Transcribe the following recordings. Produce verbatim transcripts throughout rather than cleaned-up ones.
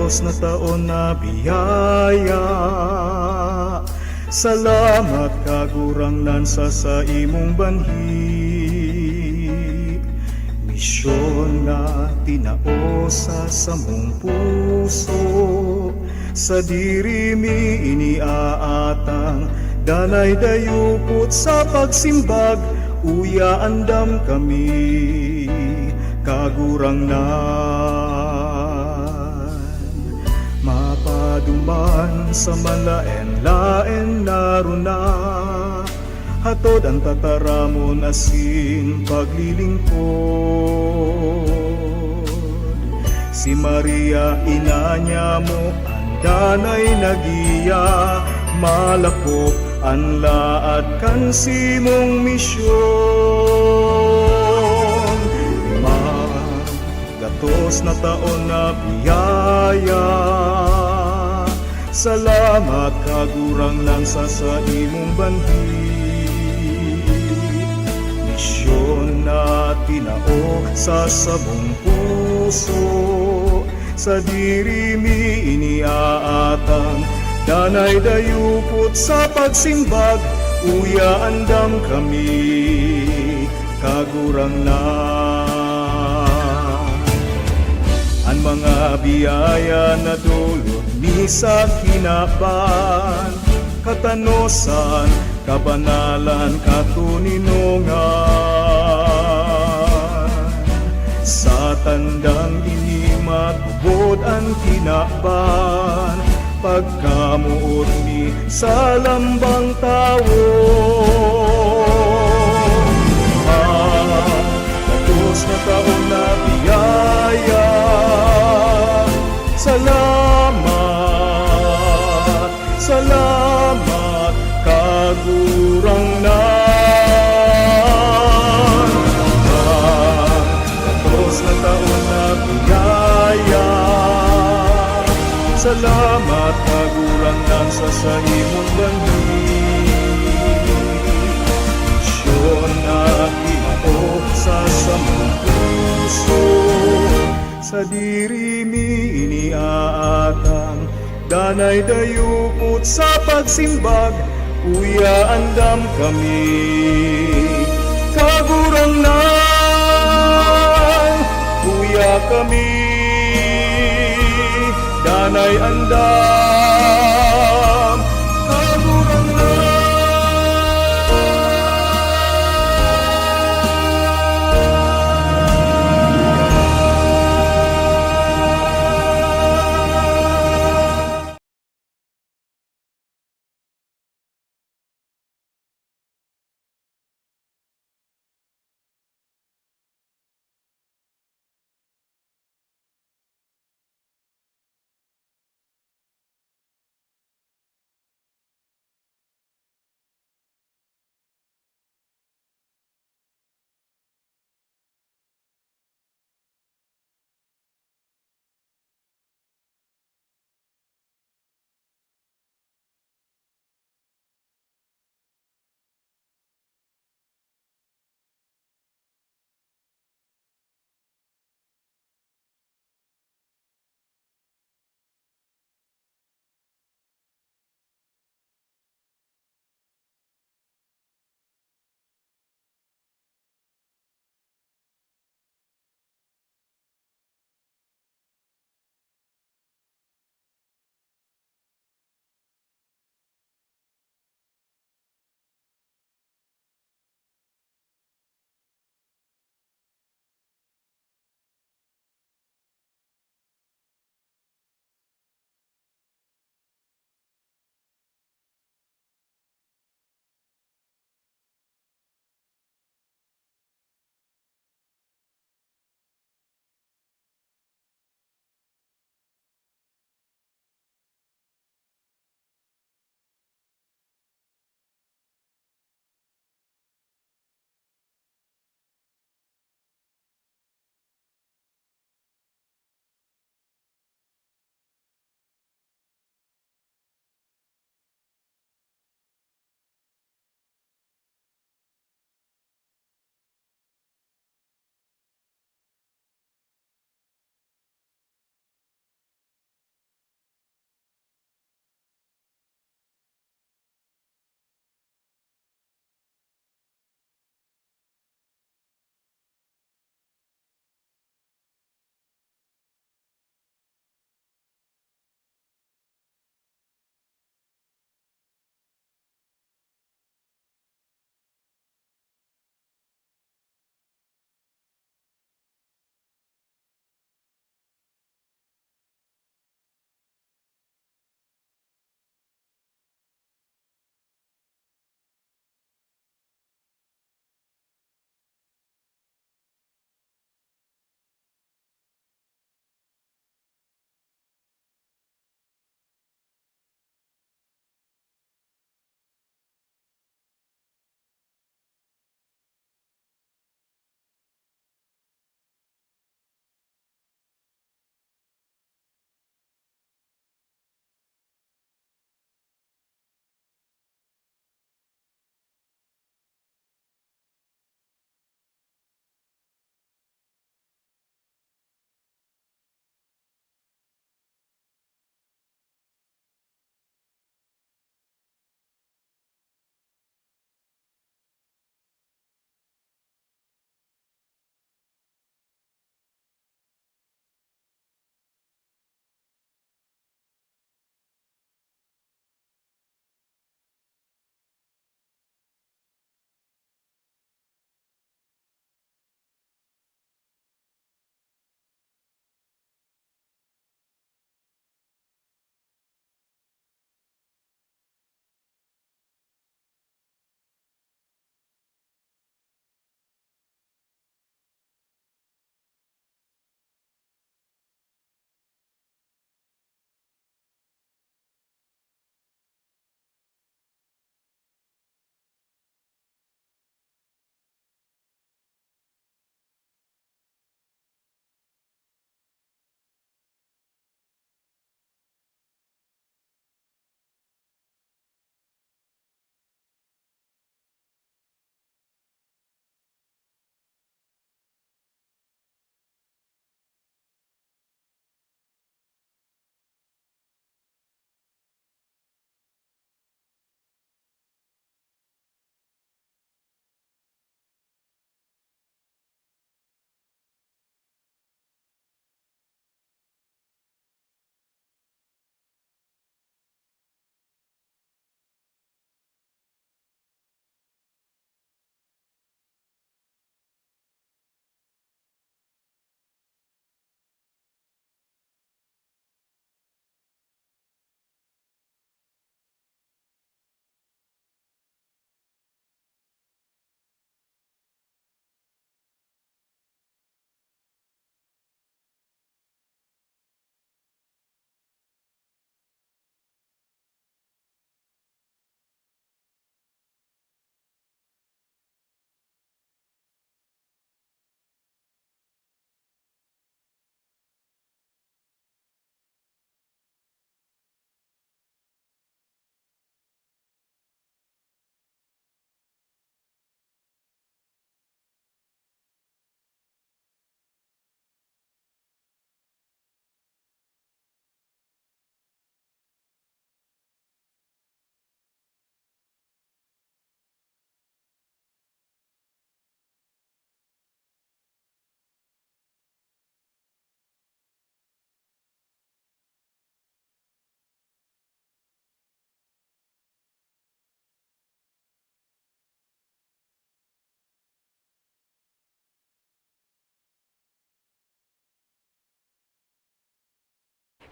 Dios na taon na biyaya. Salamat, Kagurangnan, sa saimong banhi. Misyon na tinao sa samong puso, sadiri mi ini aatang, danay dayupot sa pagsimbag, uya andam kami, Kagurangnan. Mapaduman sa manlaen-laen na runa, hatod an tataramon asin paglilingkod. Si Maria, ina niamo, an danay nagiya, malakop an laad kan simong misyon. Mga gatos na taon na biyaya. Salamat, Kagurangnan, sa saimong banhi. Misyon na tinao sa samong puso, sadiri mi ini aatang, danay dayupot sa pagsimbag, uya andam kami, Kagurangnan. An mga biyaya na dulot mi sa kinaban, katanosan, kabanalan, katoninongan. Sa tandang ini matubod an kinaban, pagkamoot mi sa lambang tawo. Mga gatos na taon na biyaya. Salamat, salamat, Kagurangnan. Mga gatos na taon na biyaya. Salamat, Kagurangnan, sa saimong banhi. Misyon na tinao sa samong puso, sadiri mi ini aatang, danay dayupot sa pagsimbag, uya andam kami, Kagurangnan, uya kami, danay andam, Kagurangnan.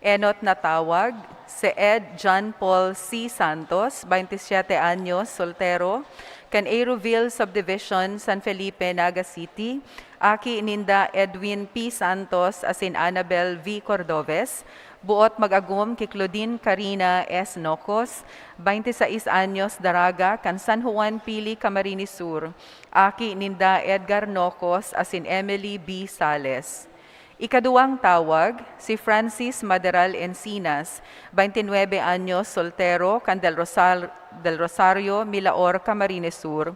Enot na tawag, si Ed John Paul C. Santos, baynte siyete anyos, soltero, kan Aeroville Subdivision, San Felipe, Naga City, aki ninda Edwin P. Santos asin Annabel V. Cordoves, buot mag-agom ki Claudine Carina S. Nocos, baynte sais anyos, daraga, kan San Juan, Pili, Camarines Sur, aki ninda Edgar Nocos asin Emily B. Sales. Ikaduwang tawag, si Francis Maderal Encinas, baynte nuebe anyos, soltero, kan Del Rosal-, Del Rosario, Milaor, Camarines Sur.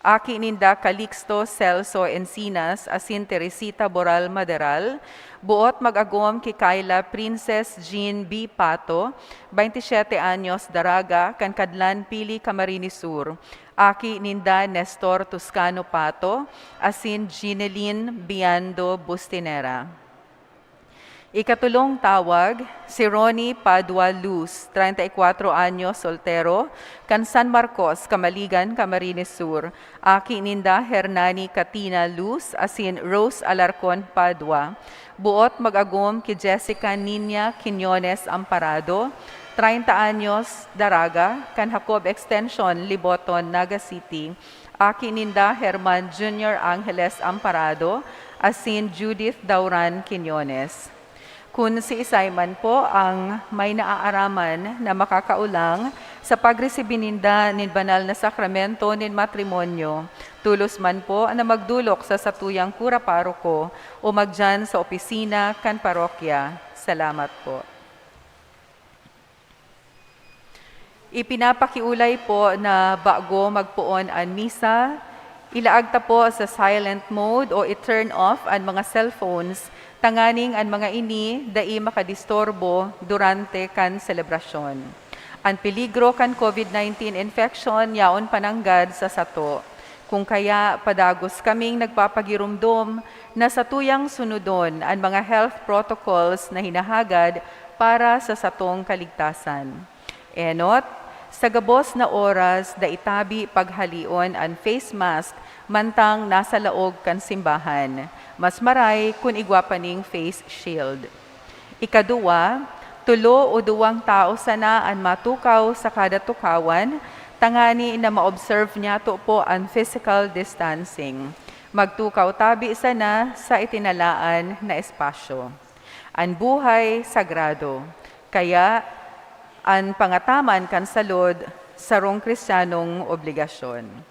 Aki ninda Calixto Celso Encinas asin Teresita Boral Maderal, buot mag-agom ki Kyla Princess Jean B. Pato, baynte siyete anyos, daraga, kan Kadlan, Pili, Camarines Sur. Aki ninda Nestor Toscano Pato asin Ginelyn Biando Bustinera. Ikatulong tawag, si Ronnie Padua Luz, treinta y cuatro anyos, soltero, kan San Marcos, Camaligan, Camarines Sur. Aki ninda Hernani Katina Luz asin Rose Alarcon Padua. Buot mag-agom ki Jessica Niña Quiñones Amparado, treinta anyos, daraga, kan Jacob Extension, Liboton, Naga City. Aki ninda Herman Junior Angeles Amparado asin Judith Dauran Quiñones. Kun siisay man po ang may naaaraman na makakaolang sa pagresibi ninda nin banal na sakramento nin matrimonyo, tulos man po na magdolok sa satuyang kura paroko o magdiyan sa opisina kan parokya. Salamat po. Ipinapakiulay po na bago magpoon an misa, ilaag ta po sa silent mode o i-turn off an mga cellphones, tanganing an mga ini dai makadisturbo durante kan selebrasyon. An peligro kan COVID nineteen infection yaon pa nanggad sa sato. Kun kaya, padagos kaming nagpapagiromdom na satuyang sunodon an mga health protocols na hinahagad para sa satong kaligtasan. Enot, sa gabos na oras, dai tabi paghalion an face mask mantang nasa laog kan simbahan. Mas maray kun igwa pa ning face shield. Ikaduwa, tolo o duwang tawo sana an matukaw sa kada tukawan, tangani na ma-observe niyato po an physical distancing. Magtukaw tabi sana sa itinalaan na espasyo. An buhay sagrado, kaya an pangataman kan salud, sarong Kristiyanong obligasyon.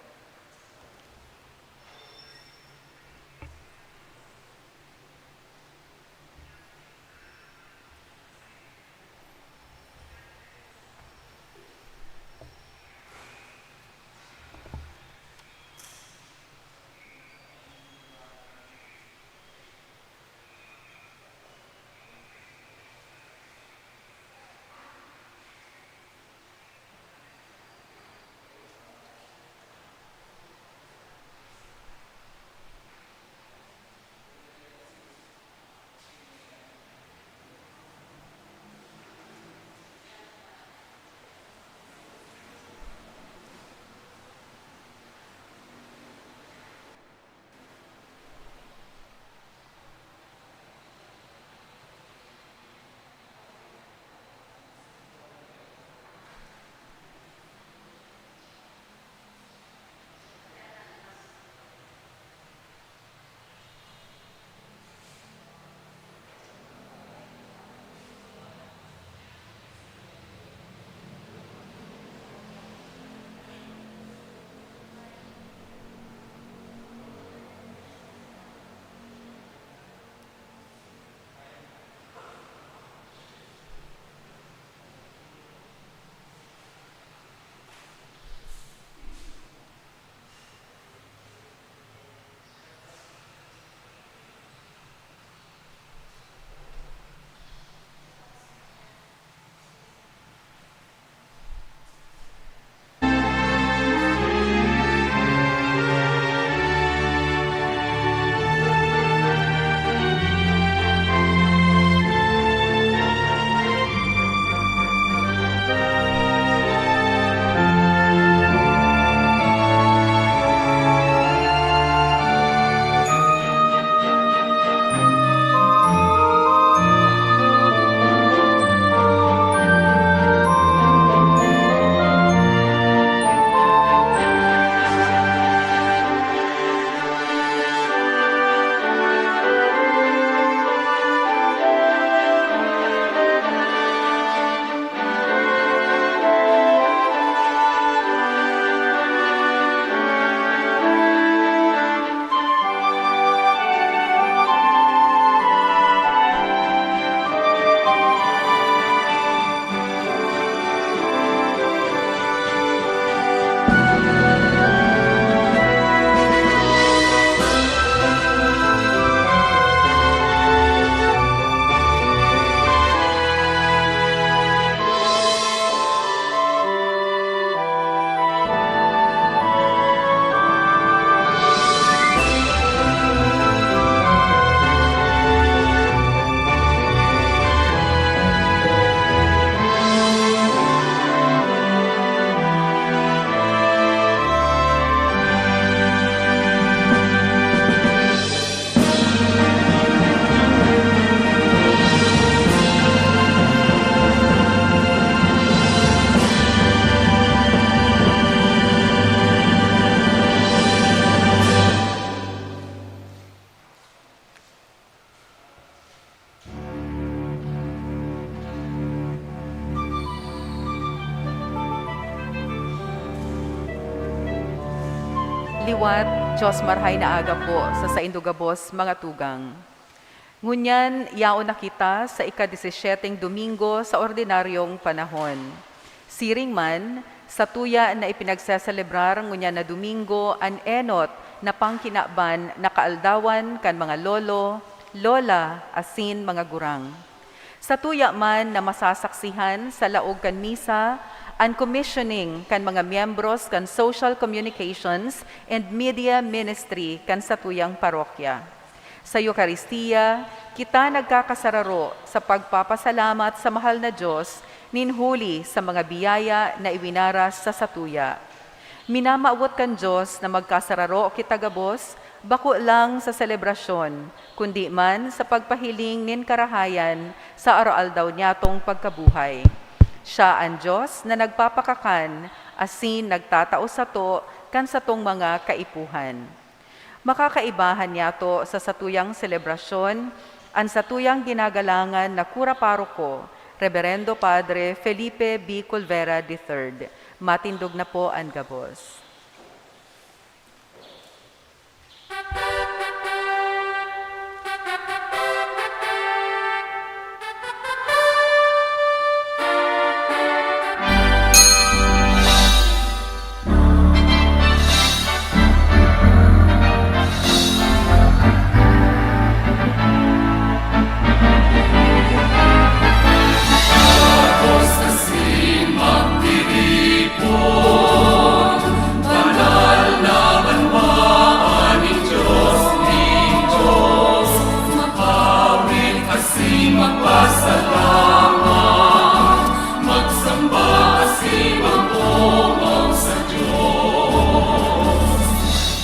Liwat, Diyos marhay na aga po sa saindo gabos, mga tugang. Ngunyan, yaon na kita sa ika-disisiyeteng Domingo sa ordinaryong panahon. Siring man, satuya na ipinagseselebrar ngunyan na Domingo an enot na pangkinaban na kaaldawan kan mga lolo, lola, asin mga gurang. Satuya man na masasaksihan sa laog kan misa an commissioning kan mga miyembros kan Social Communications and Media Ministry kan satuyang parokya. Sa Eukaristia, kita nagkakasararo sa pagpapasalamat sa mahal na Diyos nin huli sa mga biyaya na iwinaras sa satuya. Minamawot kan Diyos na magkasararo kita gabos, bako lang sa selebrasyon, kundi man sa pagpahiling nin karahayan sa aroaldaw niyatong pagkabuhay. Siya an Diyos na nagpapakakan asin nagtatao sato kan satong mga kaipuhan. Makakaibahan niyato sa satuyang selebrasyon an satuyang ginagalangan na kura paroko, Reberendo Padre Felipe B. Colvera the third. Matindog na po an gabos.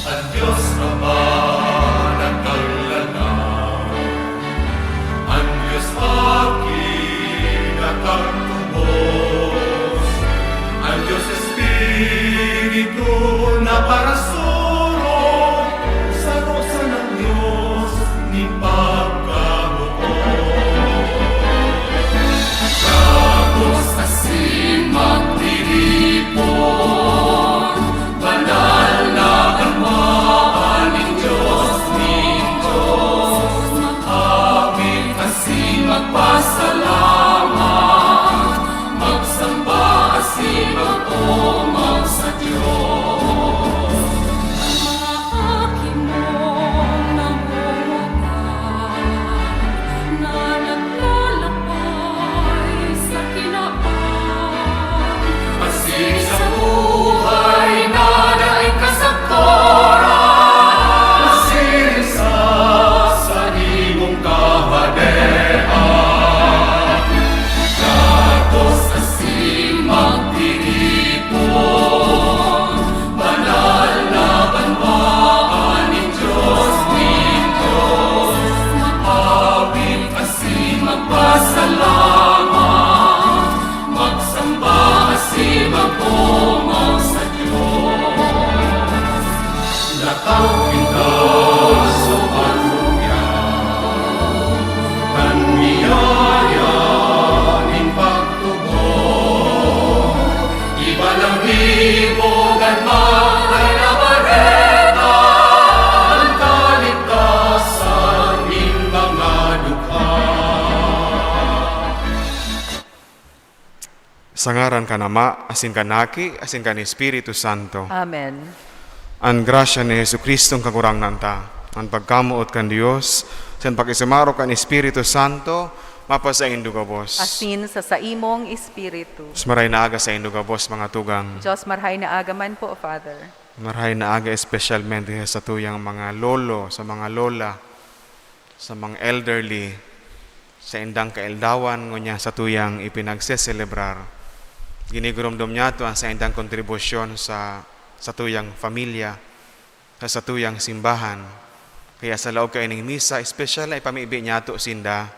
An Dios Ama nagkalalang, an Dios Aki nakagtubos, an Dios Espiritu na parasurog, saro sanang Dios nin pagkabuot. Gabos asin magtiripon, banal na banwaan nin Dios nin Dios. Magpapit asin magpasalamat, magsamba asin mag-omawon sa Dios. Ang mga aki mong nangungutang na naglalakbay sa kinaban. Asin sa buhay na daing kasakoran. Masiring sa, sa imong kahadean. Datos asin magtiripon. Banal na banwaan nin Dios nin Dios. Magpapit asin magpasalamat, magsamba asin mag-omawon sa Dios. Lakaw kita sa pagkuyang kan biyaya nin pagtubod. Ibalang hibog an Maray na Bareta, an kaligtasan nin mga dukha. Sa ngaran kan Ama, asin kan Aki, asin kan Espiritu Santo. Amen. An grasya ni Jesu-Cristong Kagurangnan ta, an pagkamoot kan Dios, asin pakisumaro kan Espiritu Santo, mapasaindo gabos. Asin sa saimong espiritu. Mas maray na aga saindo gabos, mga tugang. Diyos marhay na aga man po, Father. Marhay na aga espesyalmente sa satuyang mga lolo, sa mga lola, sa mga elderly, sa indang kaeldawan, ngunyan satuyang ipinagseselebrar. Ginigurumdom niyato an saindang kontribusyon sa, satuyang pamilya, sa satuyang simbahan. Kaya sa laog kaining misa, espesyal na ipamibi niyato sinda.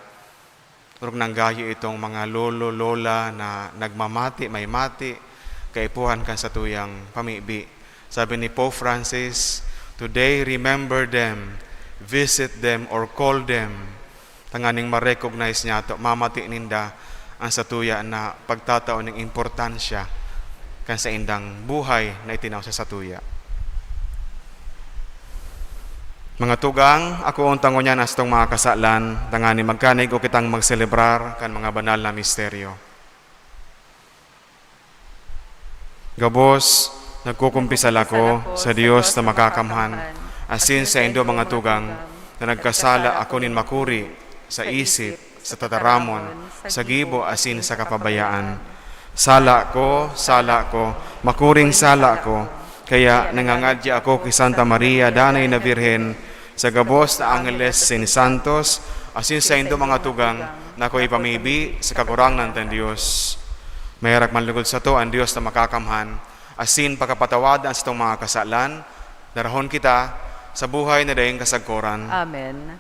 Orog nang gayo itong mga lolo, lola na nagmamati, may mati, kaipuhan kan satuyang pamibi. Sabi ni Pope Francis, "Today, remember them, visit them, or call them." Tanganing ma-recognize niyato, mamati ninda an satuya na pagtatao ning importansya kan saindang buhay na itinaw sa satuya. Mga tugang, akoon ta ngunyan an satong mga kasalan, tanganing magkanigwa kitang magselebrar kan mga banal na misteryo. Gabos, nagkukumpisal ako sa Dios na makakamhan, asin saindo, mga tugang, na nagkasala ako nin makuri sa isip, sa tataramon, sa gibo asin sa kapabayaan. Sala ko, sala ko, makuring sala ko. Kaya nangangadya ako ki Santa Maria, danay na Birhen, sa gabos na angheles asin santos, asin saindo, mga tugang, na ako ipamibi sa Kagurangnan tang Dios. Maherak manlugod sato an Dios na makakamhan, asin pakapatawad an satong mga kasalan, darahon kita sa buhay na daing kasagkoran. Amen.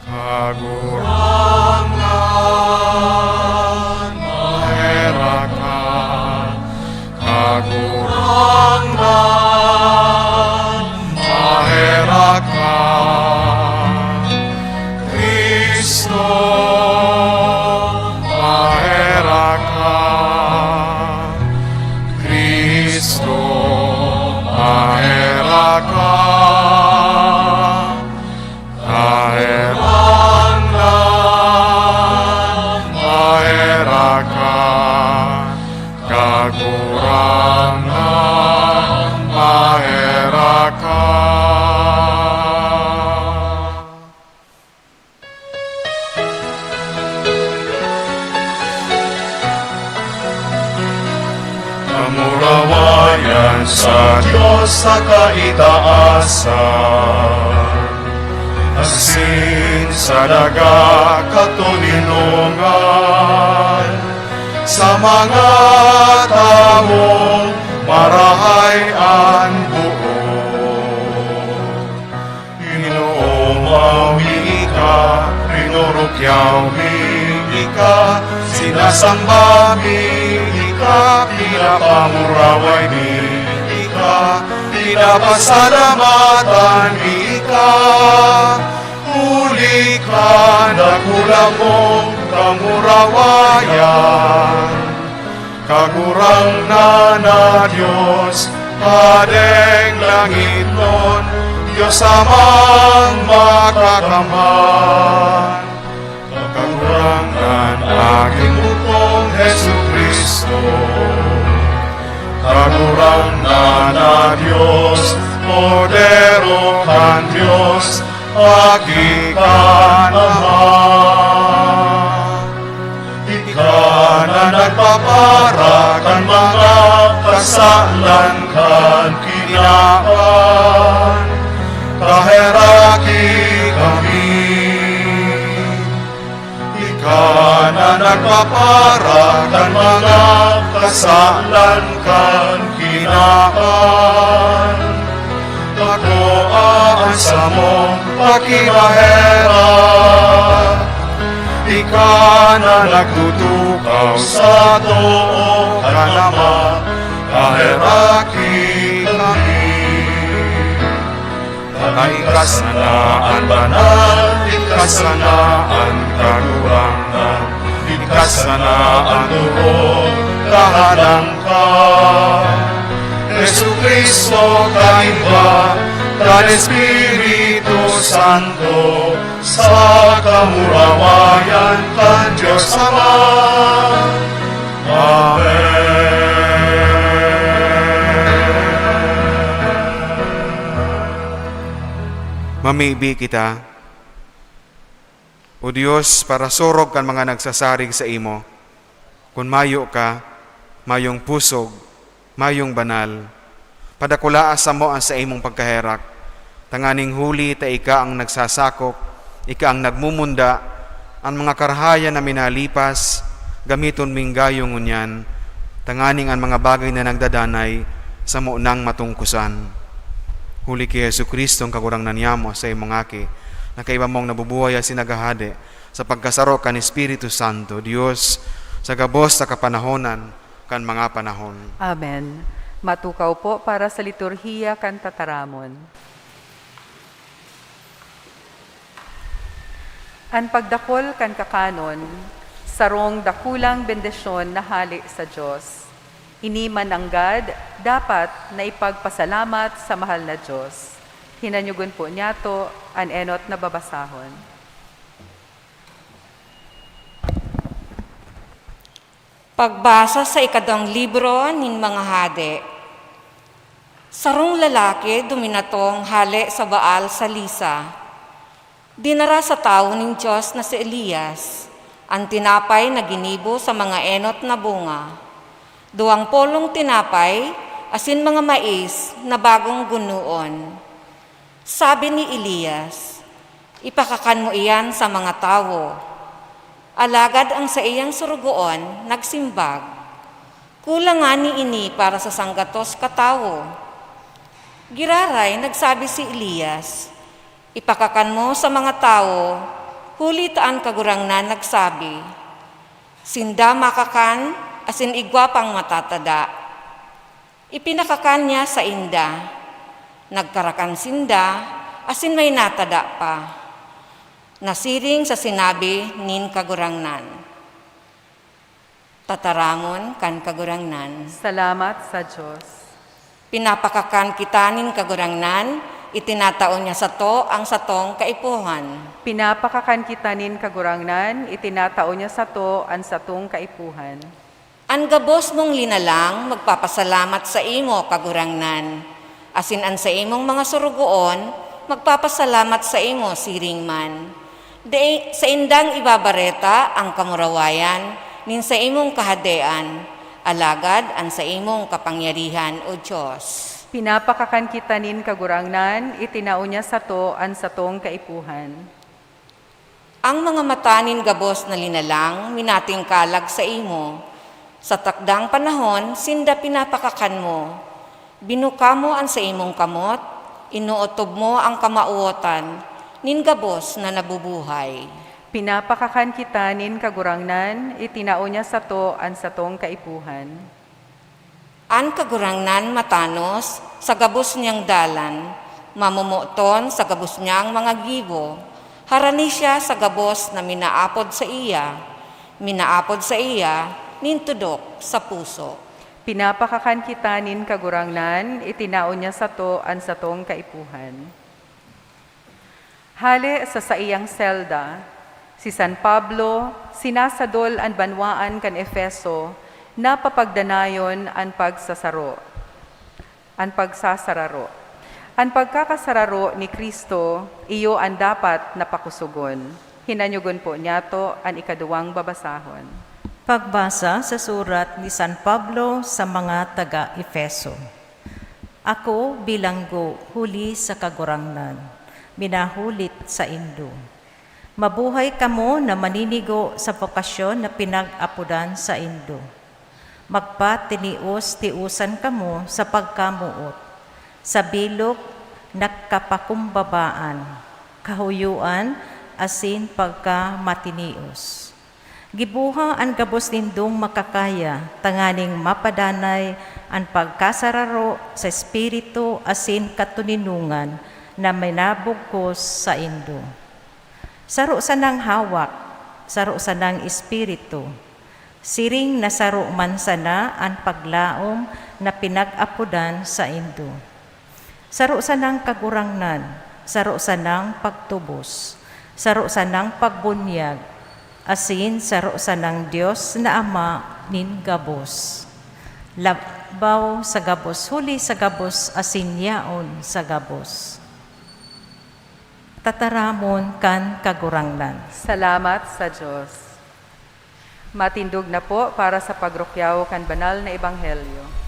Kagurangnan, maherak ka. Kagurangnan, maherak ka. Cristo, maherak ka. Cristo, maherak ka. Kagurangnan, maherak ka. Kagurangnan, maherak ka. Kamurawayan sa Dios sa kaitaasan, asin sa daga katoninongan, sa mga tawong marahay an boot. Ginoo, mawi ika, rinurukyaw mi ika, sinasamba mi ika, pinapamuraway mi ika, pinapasalamatan mi ika, huli kan dakula mong kamurawayan. Kagurangnan na Dios, Padeng langitnon, Dios Amang makakamhan. Kagurangnan, Aki mo pong Jesu-Cristo. Kagurangnan na Dios, Kordero kan Dios, Aki kan Ama. Ika na nagpapara kan mga kasalan kan kinaban, kaheraki kami. Ika na nagpapara kan mga kasalan kan kinaban, kakoa an samong pakimaherak. Ika na nagtutukaw sa too kan Ama, kaheraki kami. Ika sana an banal, ika sana an kagurangnan, ika sana an tubod, kahalang ka. Jesu-Cristo, kaiba kan Espiritu Santo, sa kamurawayan kan Dios Ama. Amen. Mamibi kita. O Dios, parasurog kan mga nagsasarig saimo, kun mayo ka, mayong pusog, mayong banal, padakulaa samo an saimong pagkaherak, tanganing huli ta ika an nagsasakop, ika an nagmumunda, an mga karahayan na minalipas, gamiton ming gayo ngunyan, tanganing an mga bagay na nagdadanay samo nang matungkosan. Huli ki Jesu-Cristo, an Kagurangnan niyamo, saimong Aki, na kaiba mong nabubuhay asin naghahade, sa pagkasaro kan Espiritu Santo, Dios, sa gabos na kapanahonan kan mga panahon. Amen. Matukaw po para sa liturhiya kan tataramon. An pagdakul kan kakanon, sarong dakulang bendisyon na hale sa Dios. Ini mananggad dapat na ipagpasalamat sa mahal na Diyos. Hinanyugon po niyato an enot na babasahon. Pagbasa sa ikadwang libro nin mga Hade. Sarong lalaki duminatong hale sa Baal sa Lisa. Dinara sa tawo nin Dios na si Elias an tinapay na ginibo sa mga enot na bunga, duwang polong tinapay asin mga mais na bagong gunoon. Sabi ni Elias, "Ipakakan mo iyan sa mga tawo." Alagad ang saiyang sorogoon nagsimbag, "Kulang ngani ini para sa sanggatos ka tawo." Giraray nagsabi si Elias, "Ipakakan mo sa mga tawo, huli ta an Kagurangnan nagsabi, 'Sinda makakan asin igwa pang matatada.'" Ipinakakan niya sainda. Nagkarakan sinda asin may natada pa, nasiring sa sinabi nin Kagurangnan. Tataramon kan Kagurangnan. Salamat sa Dios. Pinapakakan kita nin Kagurangnan, itinatao niya sato ang satong kaipuhan. Pinapakakan kita nin Kagurangnan, itinatao niya sato an satong kaipuhan. An gabos mong linalang magpapasalamat saimo, Kagurangnan, asin an saimong mga sorogoon magpapasalamat saimo siring man. Dai saindang ibabareta an kamurawayan nin saimong kahadean, alagad an saimong kapangyarihan, O Dios. Pinapakakan kita nin Kagurangnan, itinao niya sato an satong kaipuhan. An mga mata nin gabos na linalang minatingkalag saimo. Sa takdang panahon, sinda pinapakakan mo. Binuka mo an saimong kamot, inootob mo an kamawotan nin gabos na nabubuhay. Pinapakakan kita nin Kagurangnan, itinao niya sato an satong kaipuhan. An Kagurangnan matanos sa gabos niyang dalan, mamomoton sa gabos niyang mga gibo. Harani siya sa gabos na minaapod saiya, minaapod saiya nin tudok sa puso. Pinapakakan kita nin Kagurangnan, itinao niya sato an satong kaipuhan. Hale sa saiyang selda, si San Pablo sinasadol an banwaan kan Efeso na papagdanayon an pagsasaro, an pagsasararo. An pagkakasararo ni Cristo, iyo an dapat na pakosogon. Hinanyogon po niyato an ikaduwang babasahon. Pagbasa sa surat ni San Pablo sa mga taga Efeso. Ako, bilanggo huli sa Kagurangnan, minahulit saindo. Mabuhay kamo na maninigo sa bokasyon na pinag-apodan saindo. Magpatinios-tiosan kamo sa pagkamoot, sa bilog na kapakumbabaan, kahuyoan, asin pagkamatinios. Giboha an gabos nindong makakaya tanganing mapadanay an pagkasararo sa espiritu asin katoninongan na minabugkos saindo. Saro sanang hawak, saro sanang espiritu, siring na saro man sana an paglaom na pinag-apodan saindo. Saro sanang Kagurangnan, saro sanang pagtubos, saro sanang pagbunyag, asin saro sanang Dios na Ama nin gabos. Labaw sa gabos, huli sa gabos, asin yaon sa gabos. Tataramon kan Kagurangnan. Salamat sa Dios. Matindog na po para sa pagrukyaw kan banal na ebanghelyo.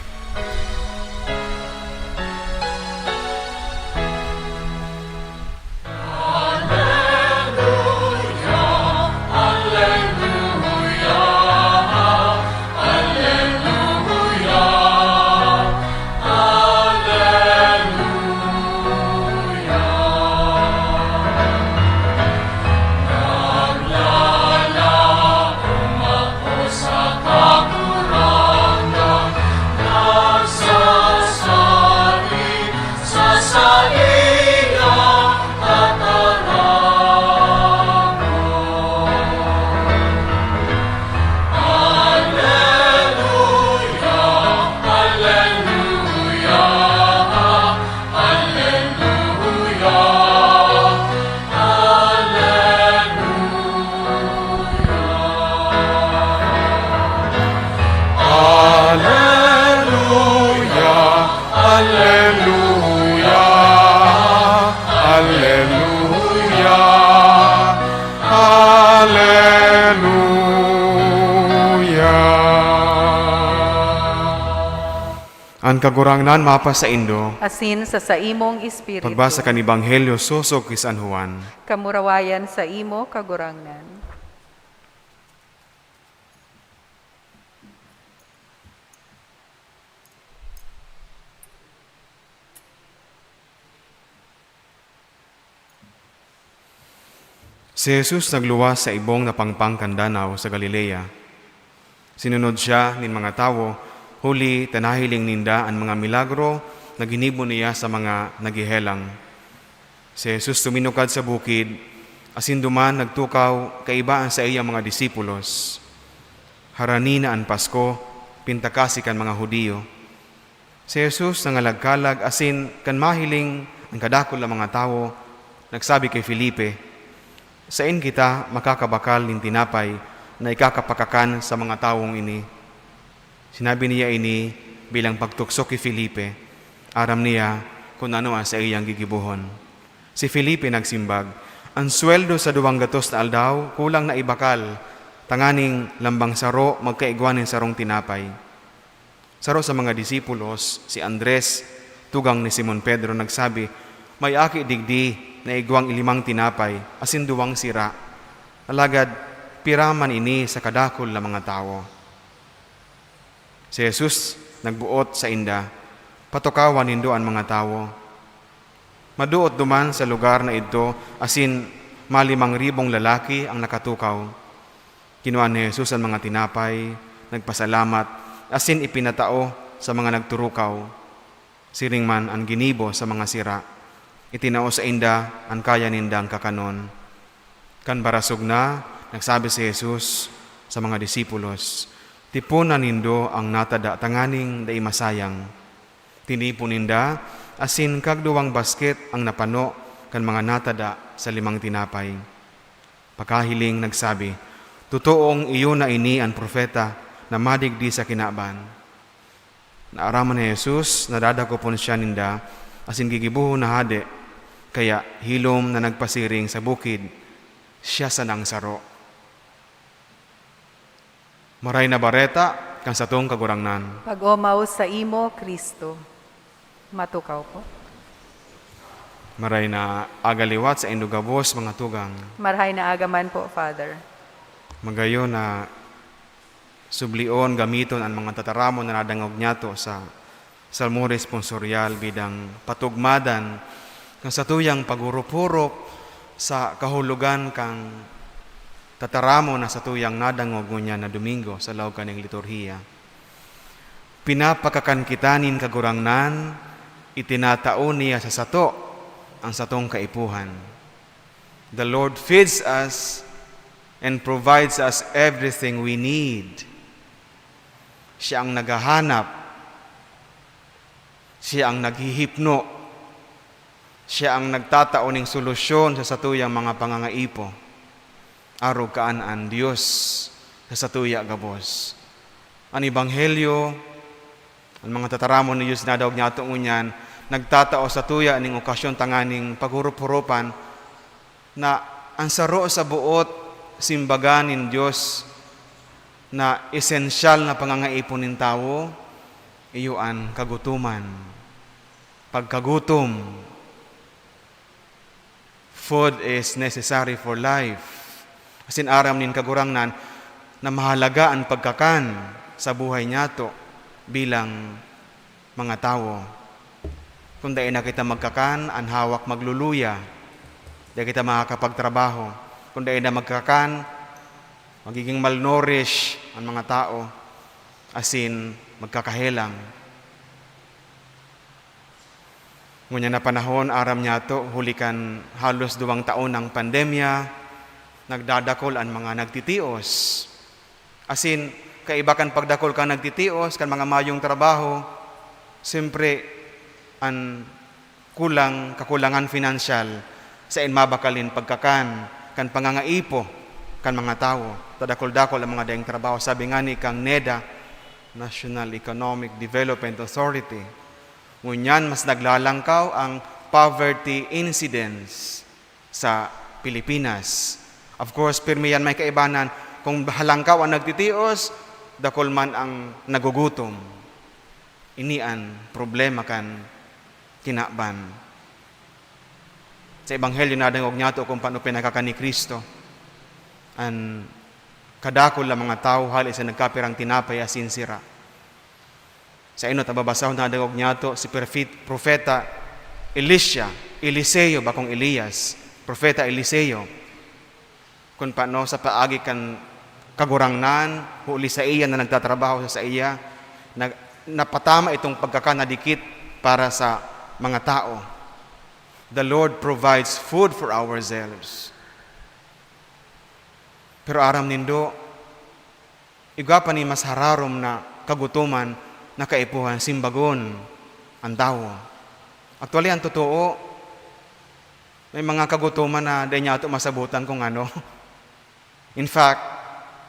An Kagurangnan mapasaindo. Asin sa saimong espiritu. Pagbasa kan Ebanghelyo sosog ki San Juan. Kamurawayan saimo, Kagurangnan. Si Jesus nagluwas sa ibong na pangpang kan danaw sa Galilea. Sinunod siya nin mga tawo, huli ta nahiling ninda an mga milagro na ginibo niya sa mga naghehelang. Si Jesus tuminukad sa bukid, asin duman nagtukaw kaiba an saiyang mga disipulos. Harani na an Pasko, pintakasi kan mga Judio. Si Jesus nangalagkalag asin kan mahiling an kadakul na mga tawo, nagsabi ki Felipe, "Saen kita makakabakal nin tinapay na ikakapakakan sa mga tawong ini?" Sinabi niya ini bilang pagtukso ki Felipe. Aram niya kun ano an saiyang gigibohon. Si Felipe nagsimbag, "An sweldo sa duwang gatos na aldaw kulang na ibakal tanganing lambang saro magkaigwa nin sarong tinapay." Saro sa mga disipulos, si Andres, tugang ni Simon Pedro, nagsabi, "May aki digdi na igwang limang tinapay asin duwang sira. Alagad pira man ini sa kadakul na mga tawo?" Si Jesus nagboot sainda, "Patukawa nindo an mga tawo." Maduot duman sa lugar na idto asin malimang ribong lalaki ang nakatukaw. Kinua ni Jesus an mga tinapay, nagpasalamat, asin ipinatao sa mga nagturukaw. Siring man an ginibo sa mga sira. Itinao sainda an kaya nindang kakanon. Kan barasog na, nagsabi si Jesus sa mga disipulos, "Tipona nindo an natada tanganing dai masayang." Tinipon ninda, asin kagduwang basket ang napano kan mga natada sa limang tinapay. Pakahiling nagsabi, "Totoong iyo na ini an propeta na madigdi sa kinaban." Naaraman ni Jesus na dadakopon siya ninda asin gigibohon na hade, kaya hilom na nagpasiring sa bukid, "Siya sanang saro." Maray na Bareta kan satong Kagurangnan. Pag-omaw saimo, Cristo. Matukaw po. Maray na aga liwat saindo gabos, mga tugang. Marahay na aga man po, Father. Magayon na sublion, gamiton an mga tataramon na nadangog niyato sa Salmo Responsorial bilang patugmadan kan satuyang paghurup-hurup sa kahulogan kan tataramon na satuyang nadangog ngunyan na Domingo sa laog kaning liturhiya. Pinapakakan kita nin Kagurangnan, itinatao niya sa sato an satong kaipuhan. The Lord feeds us and provides us everything we need. Siya ang naghahanap. Siya ang naghihipno. Siya ang nagtatao ning solusyon sa satuyang mga pangangaipo. Arog kaan an Dios sa satuya gabos. An Ebanghelyo, an mga tataramon ni Dios na daog niyato ngunyan, nagtatao satuya ning okasyon tanganing paghurup-hurupan na an saro sa boot simbagan nin Dios na esensyal na pangangaipo nin tawo, iyo an kagutoman. Pagkagutom, food is necessary for life. Asin aram nin Kagurangnan na mahalaga an pagkakan sa buhay niyato bilang mga tawo. Kung dai na kita magkakan, an hawak magluluya, dai kita makakapagtrabaho. Kung dai na magkakan, magiging malnourish an mga tao, asin magkakahelang. Ngunyan na panahon, aram niyato, huli kan halos duwang taon nang pandemya, nagdadakol an mga nagtitios. Asin, kaiba kan pagdakol kan nagtitios, kan mga mayong trabaho, siyempre, an kulang, kakulangan finansyal, saen mabakal nin pagkakan, kan pangangaipo kan mga tawo. Tadakol-dakol an mga daing trabaho. Sabi ngani kan NEDA, National Economic Development Authority, ngunyan mas naglalangkaw ang poverty incidence sa Pilipinas. Of course, pirmi yan may kaibanan. Kung halangkaw an nagtitios, dakol man ang nagugutom. Ini an problema kan kinaban. Sa Ebanghelyo, nadangog niyato kung paano pinagkakan ni Cristo an kadakul na mga tawo hali sa nagkapirang tinapay asin sira. Sa inot na babasahon, nadangog niyato si perfet-, Propeta Elisha, Eliseo, bakong Elias, Propeta Eliseo. Kun paano sa paagi kan Kagurangnan, huli saiya na nagtatrabaho sa saiya, nag-, napatama itong pagkakan na dikit para sa mga tao. The Lord provides food for ourselves. Pero aram nindo, igwa pa ni mas hararom na kagutoman na kaipuhan, simbagon an tawo. Actually, ang totoo, may mga kagutoman na dai niyato masabotan kung ano. In fact,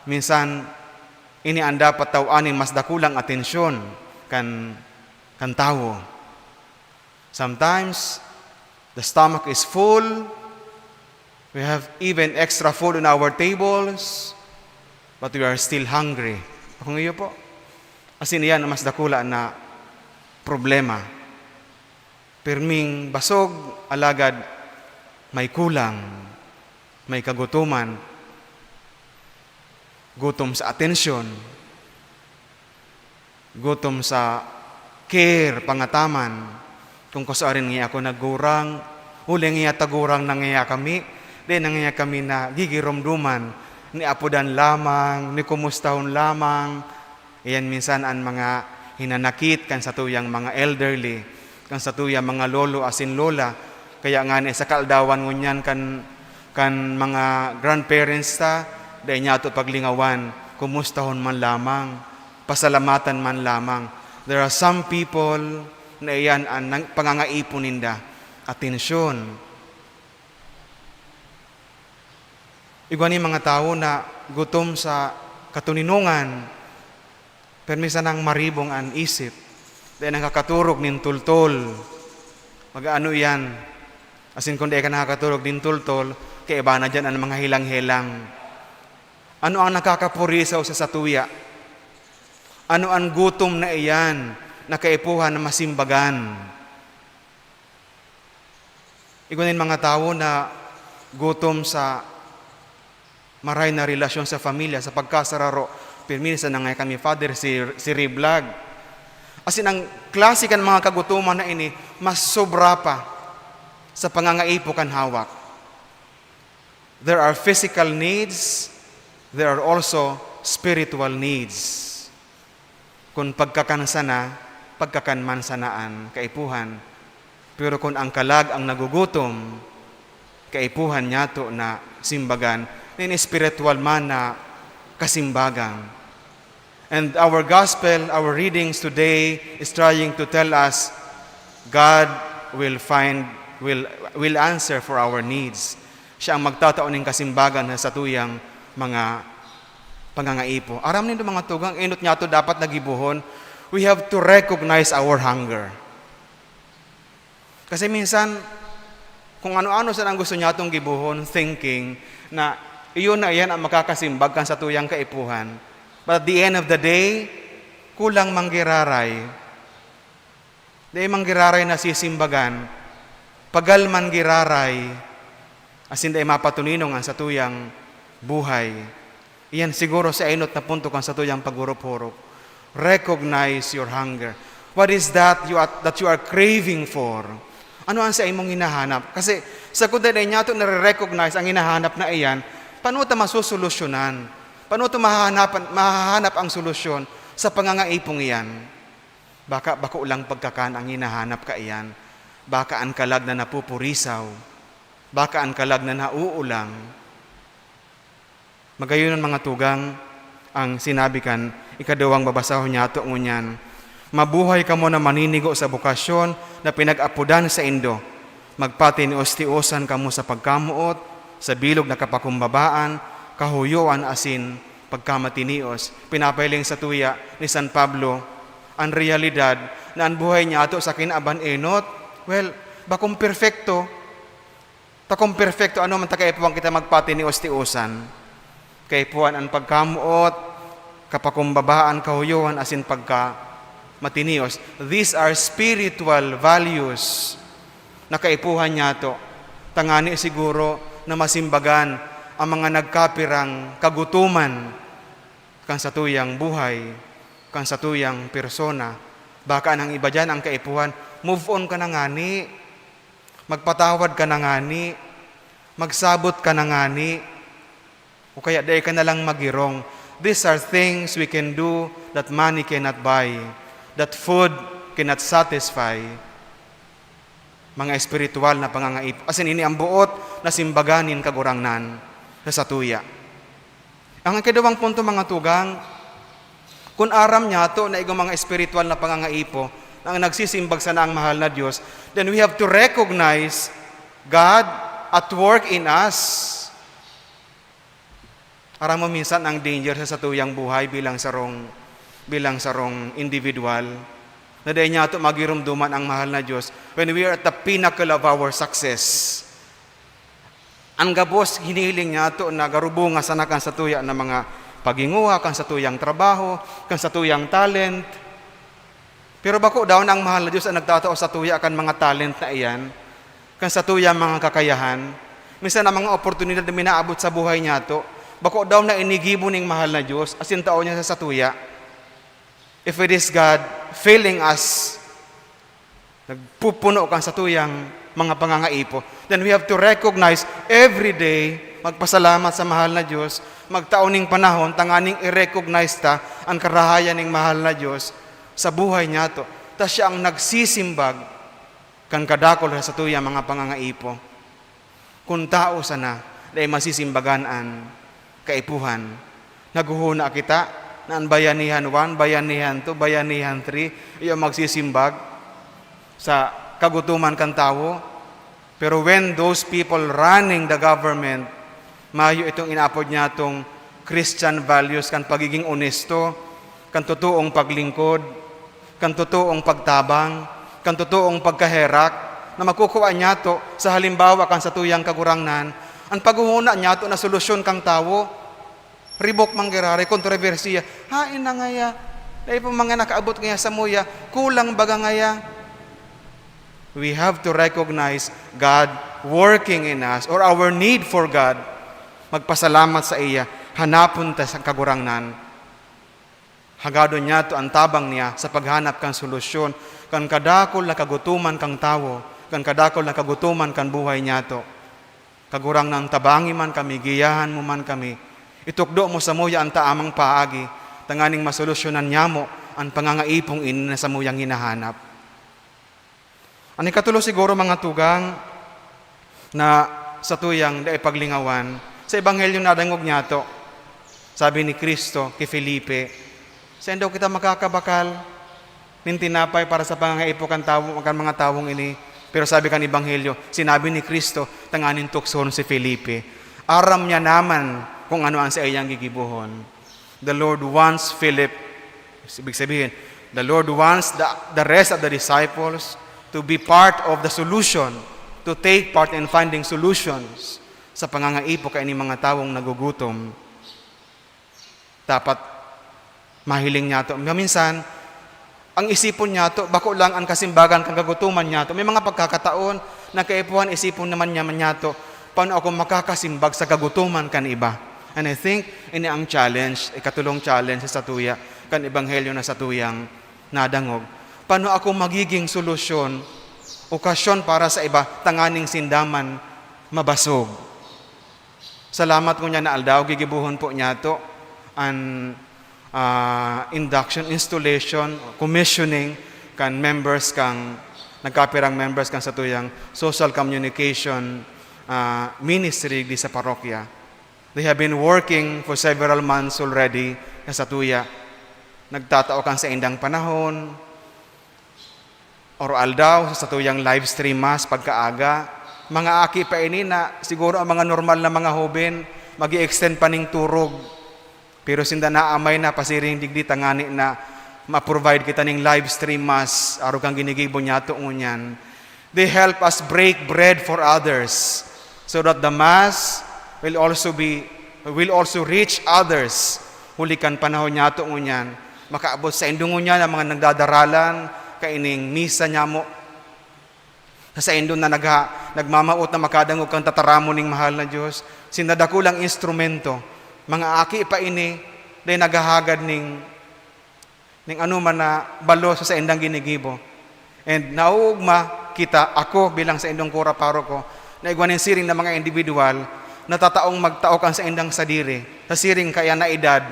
minsan, ini an dapat taw-an nin mas dakulang atensyon kan, kan tawo. Sometimes, the stomach is full, we have even extra food on our tables, but we are still hungry. Kung iyo po, asin iyan ang mas dakula na problema. Pirming basog, alagad may kulang, may kagutoman, gutom sa atensyon, gutom sa care, pangataman. Kung kasuarin ngiya ako nagurang, huli ngiya ta gurang na ngiya kami, di na ngiya kami nagigiromdoman, ni apodan lamang, ni kumustahon lamang. Iyan minsan an mga hinanakit kan satuyang mga elderly, kan satuyang mga lolo asin lola. Kaya ngani sa kaaldawan ngunyan kan, kan mga grandparents ta, dai niyato paglingawan, kumustahon man lamang, pasalamatan man lamang. There are some people na iyan an nang-, pangangaipo ninda, atensyon. Igwa ni mga tawo na gutom sa katoninongan, permi sanang maribong an isip. Dai nakakaturog nin toltol. Mag-aano iyan? Asin kun dai ka nakakaturog nin toltol, kaiba na diyan an mga helang-helang. Ano ang nakakapurisaw sa satuya? Ano an gutom na iyan na kaipuhan na masimbagan? Igwa nin mga tawo na gutom sa maray na relasyon sa pamilya, sa pagkasararo. Pirmi sa nangay kami, Father, si, si Riblag. Asin ang klase kan mga kagutoman na ini, mas sobra pa sa pangangaipo kan hawak. There are physical needs, there are also spiritual needs. Kun pagkakan sana, pagkakan man sana an kaipuhan. Pero kun ang kalag ang nagugutom, kaipuhan niyato na simbagan, nin espiritual man na kasimbagan. And our gospel, our readings today is trying to tell us, God will find, will, will answer for our needs. Siya ang magtatao nin kasimbagan sa satuyang mga pangangaipo. Aram nindo, mga tugang, enot niyato dapat na gibohon, we have to recognize our hunger. Kasi minsan, kung ano-ano sana ang gusto niyatong gibohon, thinking na iyon na iyan ang makakasimbag kan satuyang kaipuhan. But at the end of the day, kulang man giraray. Dai man giraray nasisimbagan, pagal man giraray, asin dai mapatuninong an satuyang buhay. Iyan siguro sa enot na punto kan satuyang paghurup-hurup. Recognize your hunger. What is that you are, that you are craving for? Ano ang sa imong hinahanap? Kasi sagkod na dai niyato nare-recognize ang hinahanap na iyan, paano ta masosolusyonan? Paano ta mahahanapan, mahahanap ang solusyon sa pangangaipong iyan? Baka bako lang pagkakan ang hinahanap kaiyan. Baka an kalag na napupurisaw. Baka an kalag na nauulang. Magayon an mga tugang, ang sinabi kan ikaduwang babasahon niyato ngunyan, "Mabuhay kamo na maninigo sa bokasyon na pinag-apodan saindo. Magpatinios-tiosan kamo sa pagkamoot, sa bilog na kapakumbabaan, kahuyoan asin pagkamatinios." Pinapahiling sa tuya ni San Pablo an reyalidad na an buhay niyato sa kinaban enot, well, bakong perpekto. Ta kun perpekto, ano man ta kaipuhan kita magpatinios-tiosan? Kaipuhan an pagkamoot, kapakumbabaan, kahuyohan, asin pagka, Matinios. These are spiritual values na kaipuhan niyato, tangani siguro na masimbagan ang mga nagkapirang kagutoman kan satuyang buhay, kan satuyang persona. Baka nang iba diyan ang kaipuhan, move on ka na ngani, magpatawad ka na ngani, magsabot ka na ngani, o kaya dai ka na lang magirong. These are things we can do that money cannot buy, that food cannot satisfy. Mga espiritual na pangangaipo. Asin ini ang boot na simbagan nin Kagurangnan sa satuya. Ang ikaduwang punto, mga tugang, kun aram niyato na igong mga espiritual na pangangaipo na ang nagsisimbag sana ang mahal na Dios, then we have to recognize God at work in us. Aram mo minsan ang danger sa satuyang buhay bilang sarong, bilang sarong individual, na dai niyato magirumduman ang mahal na Dios when we are at the pinnacle of our success. Ang gabos, hinihiling niyato na garubunga sana kan satuya na mga paghinguha, kan satuyang trabaho, kan satuyang talent. Pero bako daw na ang mahal na Dios ang nagtatao satuya kan mga talent na iyan, kan satuyang mga kakayahan. Minsan ang mga oportunidad na minaabot sa buhay niyato, bako daw na inigibo ning mahal na Dios, asin tao niya sa satuya. If it is God filling us, nagpupuno kan satuyang mga pangangaipo, then we have to recognize every day, magpasalamat sa mahal na Dios, magtao ning panahon tanganing i-recognize ta an karahayan ning mahal na Dios sa buhay niyato. Ta siya ang nagsisimbag kan kadakul sa satuyang mga pangangaipo. Kun tao sana, dai masisimbagan an kaipuhan. Naghuhuna kita na an Bayanihan one, Bayanihan two, Bayanihan three, iyo magsisimbag sa kagutoman kan tawo. Pero when those people running the government, mayo itong inaapod niyatong Christian values kan pagiging onesto, kan totoong paglingkod, kan totoong pagtabang, kan totoong pagkaherak, na makukua niyato sa halimbawa kan satuyang Kagurangnan, an paghuhuna niyato na solusyon kan tawo, ribok man giraray, kontrobersiya, hain na ngaya, dai pa man ngaya nakaabot ngaya samuya, kulang baga ngaya. We have to recognize God working in us or our need for God. Magpasalamat sa iya, hanapon ta sa Kagurangnan. Hagadon niyato an tabang niya sa paghanap kan solusyon kan kadakul na kagutoman kan tawo, kan kadakul na kagutoman kan buhay niyato. Kagurangnan, tabangi man kami, giyahan mo man kami. Itukdo mo samuya an tamang paagi, tanganing masolusyonan nyamo an pangangaipong ini na samuyang hinahanap. An ikatulo siguro, mga tugang, na satuyang dai paglingawan, sa Ebanghelyo nadangog niyato. Sabi ni Cristo ki Felipe, "Saen daw kita makakabakal nin tinapay para sa pangangaipo kan tawo, kan mga tawong ini?" Pero sabi kan Ebanghelyo, sinabi ni Cristo tanganing tuksohon si Felipe. Aram niya naman kung ano an saiyang gigibohon. The Lord wants Philip, ibig sabihin, the Lord wants the, the rest of the disciples to be part of the solution, to take part in finding solutions sa pangangaipo kaini mga tawong nagugutom. Dapat mahiling niyato. Maminsan, ang isipon niyato, bako lang an kasimbagan kan kagutoman niyato. May mga pagkakataon na kaipuhan isipon naman niya, niyato, "Paano ako makakasimbag sa kagutoman kan iba?" And I think, ini ang challenge, ikatulong challenge sa satuya, kan ebanghelyo na satuyang nadangog. Paano ako magiging solusyon, okasyon para sa iba, tanganing sinda man mabasog? Salamat ngunyan na aldaw, gigibohon po niyato an, ah, induction, installation, commissioning kan members kan, nagkapirang members kan satuyang social communication, ah, ministry di sa parokya. They have been working for several months already kan satuya. Nagtatao kan saindang panahon, or aldaw sa satuyang live stream mass pagkaaga. Mga aki pa ini na siguro ang mga normal na mga hoben, mag-i-extend pa ning turog. Pero sinda naamay na pasiring digdi tangani na ma-provide kita ning live stream mass, arog kan ginigibo niyato ngunyan. They help us break bread for others so that the mass will also be, will also reach others. Huli kan panahon niyato ngunyan, Makaabot saindo ngunyan an mga nagdadaralan kaining misa nyamo. Sa saindo na nagha-, nagmamawot na makadangog kan tataramon ning mahal na Dios, sinda dakulang instrumento, mga aki pa ini, dai naghahagad ning, ning anoman na balo sa saindang ginigibo. And naoogma kita, ako bilang saindong kura paroko, na igwa nin siring na mga individual, natataong magtao kan saindang sadiri, sa siring kaya na edad,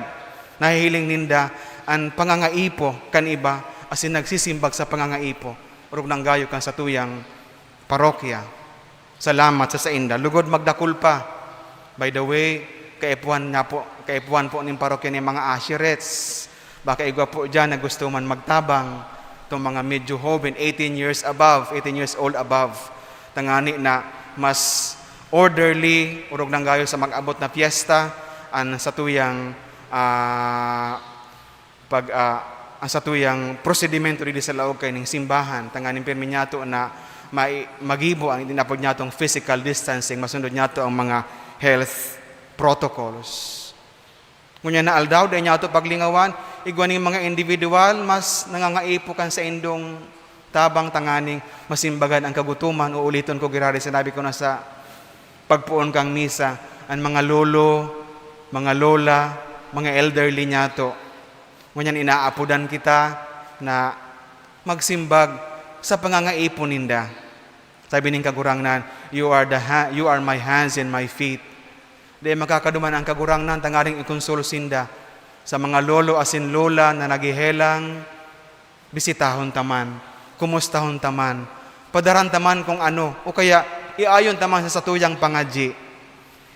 nahihiling ninda an pangangaipo kan iba, asin nagsisimbag sa pangangaipo, orog nang gayo kan satuyang parokya. Salamat sa sainda. Lugod magdakul pa. By the way, kaipuhan na po, kaipuhan po nin parokya nin mga usherettes. Baka igwa po diyan na gusto man magtabang. Itong mga medyo hoben, eighteen years above, eighteen years old above. Tangani na mas orderly, orog nang gayo sa mag-abot na piyesta, an satuyang, ah, pag, ah, an satuyang prosedimento digdi sa laog kaining simbahan, tanganing pirmi niyato na mai-, magibo ang inapod niyatong physical distancing, masunod niyato ang mga health protocols. Ngunyan na aldaw, dai niyato paglingawan, igwa ning mga individual, mas nangangaipo kan saindong tabang tanganing masimbagan ang kagutoman. Uuliton ko, giraray sinabi ko na sa pagpoon kan misa, an mga lolo, mga lola, mga elderly niyato. Ngunyan inaapodan kita na magsimbag sa pangangaipo ninda. Sabi nin Kagurangnan, "You are the ha-, you are my hands and my feet." Dai makakaduman ang Kagurangnan tanganing ikonsol sinda. Sa mga lolo asin lola na naghehelang, bisitahon ta man, kumustahon ta man, padaran ta man kun ano, o kaya iayon ta man sa satuyang pangadyi.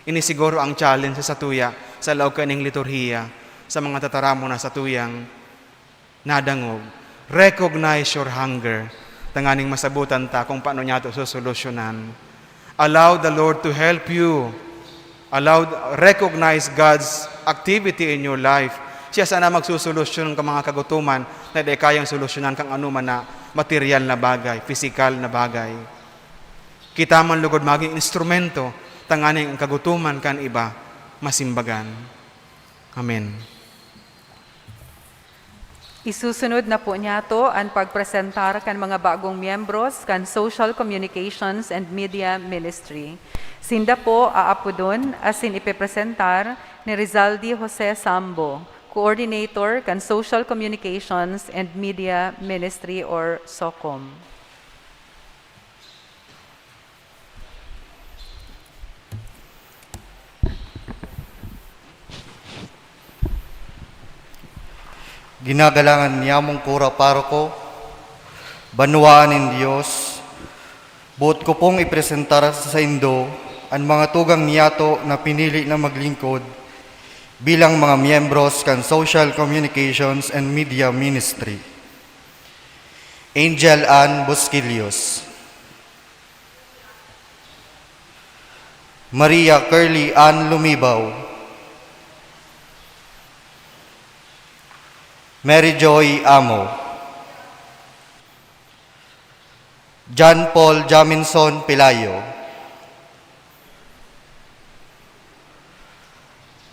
Ini siguro ang challenge sa satuya, sa laog kaning liturhiya, sa mga tataramon na satuyang nadangog. Recognize your hunger, tanganing masabotan ta kung paano niyato sosolusyonan. Allow the Lord to help you. Allow, recognize God's activity in your life. Siya sana magsosolusyon kan mga kagutoman na di kayang solusyonan kan anoman na material na bagay, pisikal na bagay. Kita man lugod magin instrumento tanganing an kagutoman kan iba masimbagan. Amen. Isusunod na po niyato an pagpresentar kan mga bagong miyembros kan Social Communications and Media Ministry. Sinda po aapodon asin ipepresentar ni Rizaldi Jose Sambo, Coordinator kan Social Communications and Media Ministry or SOCOM. Ginagalangan niyamong kura paroko, banwaan nin Dios, boot ko pong ipresentar sa saindo an mga tugang niyato na pinili na maglingkod bilang mga miyembros kan Social Communications and Media Ministry. Angel Ann Busquillos. Maria Curly Ann Lumibaw. Mary Joy Amo. John Paul Jaminson Pelayo.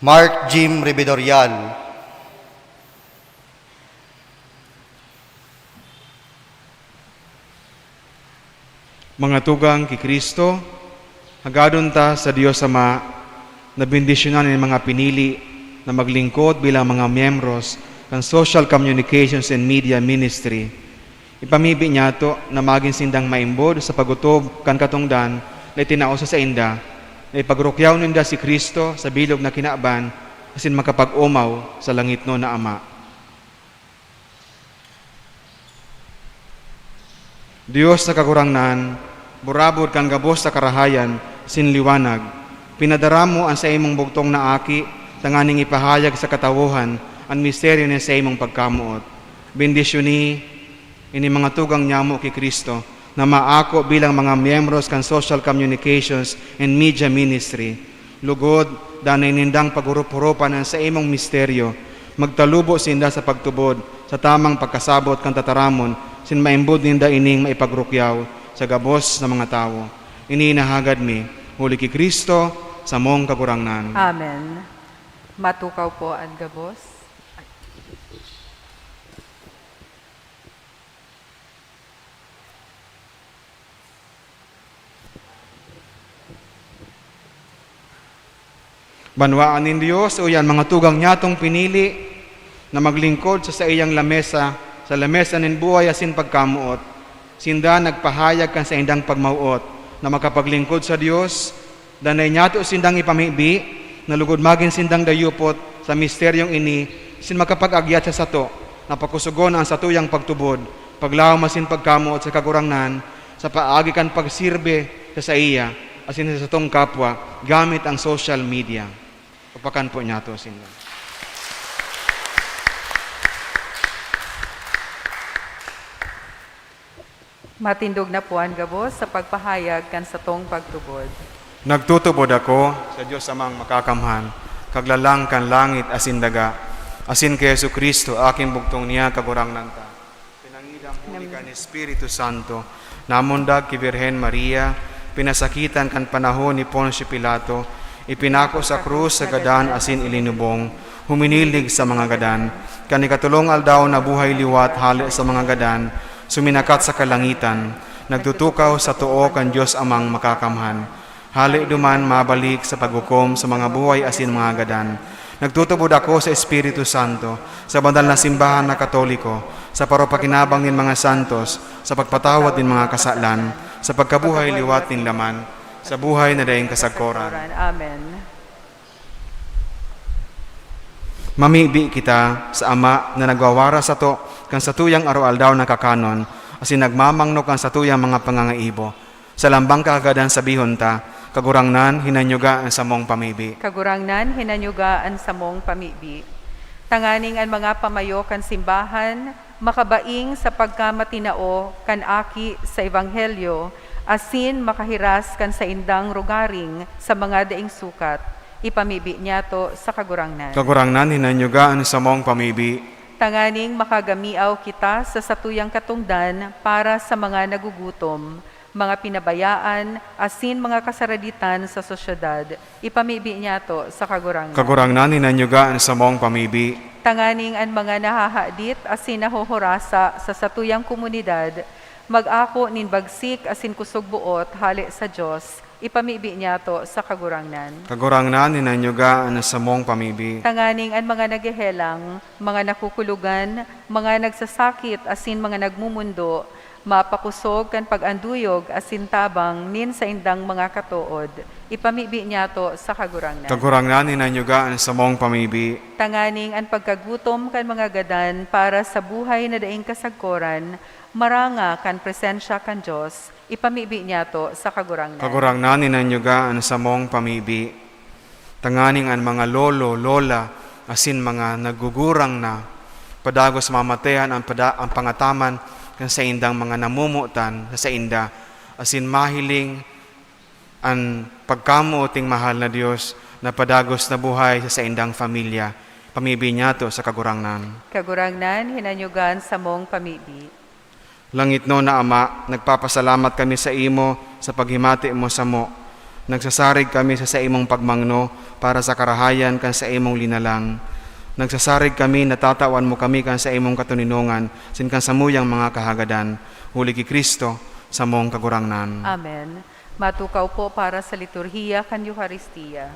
Mark Jim Rebedorial. Mga tugang ki Cristo, hagadon ta sa Dios Ama na bendisyonan nin mga pinili na maglingkod bilang mga miyembros kan Social Communications and Media Ministry. Ipamibi niyato na magin sindang maimbod sa pag-otob kan katongdan na itinao sa sainda, na ipagrukyaw ninda si Cristo sa bilog na kinaban asin makapag-omaw sa langitnon na Ama. Dios na Kagurangnan, burabod kan gabos na karahayan asin liwanag, pinadara mo an saimong bugtong na Aki tanganing ipahayag sa katawohan an misteryo nin saimong pagkamoot. Bendisyoni ini mga tugang nyamo ki Cristo na maako bilang mga miyembros kan Social Communications and Media Ministry. Lugod, danay nindang paghurup-hurupan an saimong misteryo. Magtalubo sinda sa pagtubod, sa tamang pagkasabot kan tataramon, asin maimbod ninda ining maipagrukyaw sa gabos na mga tawo. Ini inahagad mi, huli ki Cristo, samong Kagurangnan. Amen. Matukaw po an gabos. Banwaan nin Dios, uya an mga tugang niyatong pinili na maglingkod sa saiyang lamesa, sa lamesa nin buhay asin pagkamoot. Sinda nagpahayag kan saindang pagmawot na makapaglingkod sa Dios. Danay niyato sindang ipamibi, na lugod magin sindang dayupot sa misteryong ini, asin makapag-agyat sa sato na pakusogon an satuyang pagtubod, paglaom asin pagkamoot sa Kagurangnan, sa paagi kan pagsirbi sa saiya asin sa satong kapwa gamit ang social media. Pakpak po niyato sinda. Matindog na po an gabos sa pagpahayag kan satong pagtubod. Nagtutubod ako sa Dios Amang Makakamhan, Kaglalang kan langit asin daga, asin ki Jesu-Cristo, aking bugtong niya, Kagurangnan ta. Pinangilang huli kan Espiritu Santo, namundag ki Birhen Maria, pinasakitan kan panahon ni Poncio Pilato, ipinako sa krus sa gadan asin ilinubong, huminilig sa mga gadan. Kan ikatolong aldaw nabuhay liwat hale sa mga gadan, suminakat sa kalangitan, nagtutukaw sa too kan Dios Amang Makakamhan. Hale duman mabalik sa paghukom sa mga buhay asin mga gadan. Nagtutubod ako sa Espiritu Santo, sa banal na simbahan na Katoliko, sa paropakinabang nin mga santos, sa pagpatawad nin mga kasalan, sa pagkabuhay liwat nin laman, sa buhay na daing kasagkoran. Amen. Mamibi kita sa Ama na nagwawaras sato kan satuyang aroaldaw na kakanon, asin nagmamangno kan satuyang mga pangangaibo. Sa lambang kahagadan sabihon ta, "Kagurangnan, hinanyuga an samong pamibi." Kagurangnan, hinanyuga an samong pamibi. Tanganing an mga pamayo kan simbahan makabaing sa pagkamatinao kan aki sa ebanghelyo, asin makahiras kan saindang rogaring sa mga daing sukat. Ipamibi niyato sa Kagurangnan. Kagurangnan, hinanyuga an samong pamibi. Tanganing makagamiaw kita sa satuyang katongdan para sa mga nagugutom, mga pinabayaan, asin mga kasaraditan sa sosyedad. Ipamibi niyato sa Kagurangnan. Kagurangnan, hinanyuga an samong pamibi. Tanganing an mga nahahadit asin nahohorasa sa satuyang komunidad mag-ako nin bagsik asin kusog boot hale sa Dios, ipamibi niyato sa Kagurangnan. Kagurangnan, hinanyuga an samong pamibi. Tanganing an mga naghehelang, mga nakukulogan, mga nagsasakit asin mga nagmumundo, mapakosog kan pag-anduyog asin tabang nin saindang mga katood, ipamibi niyato sa Kagurangnan. Kagurangnan, hinanyuga an samong pamibi. Tanganing an pagkagutom kan mga gadan para sa buhay na daing kasagkoran, maranga kan presensya kan Dios, ipamibi niyato sa Kagurangnan. Kagurangnan, hinanyuga an samong pamibi. Tanganing an mga lolo, lola, asin mga nagugurang na, padagos mamatehan an pada-, an pangataman kan saindang mga namomotan sa sainda, asin mahiling an pagkamoot ning mahal na Dios na padagos na buhay sa saindang pamilya. Pamibi niyato sa Kagurangnan. Kagurangnan, hinanyuga an samong pamibi. Langitnon na Ama, nagpapasalamat kami saimo sa paghimati mo samo. Nagsasarig kami sa saimong pagmangno para sa karahayan kan saimong linalang. Nagsasarig kami na tatawan mo kami kan saimong katoninongan asin kan samuyang mga kahagadan, huli ki Cristo, samong Kagurangnan. Amen. Matukaw po para sa liturhiya kan Eukaristia.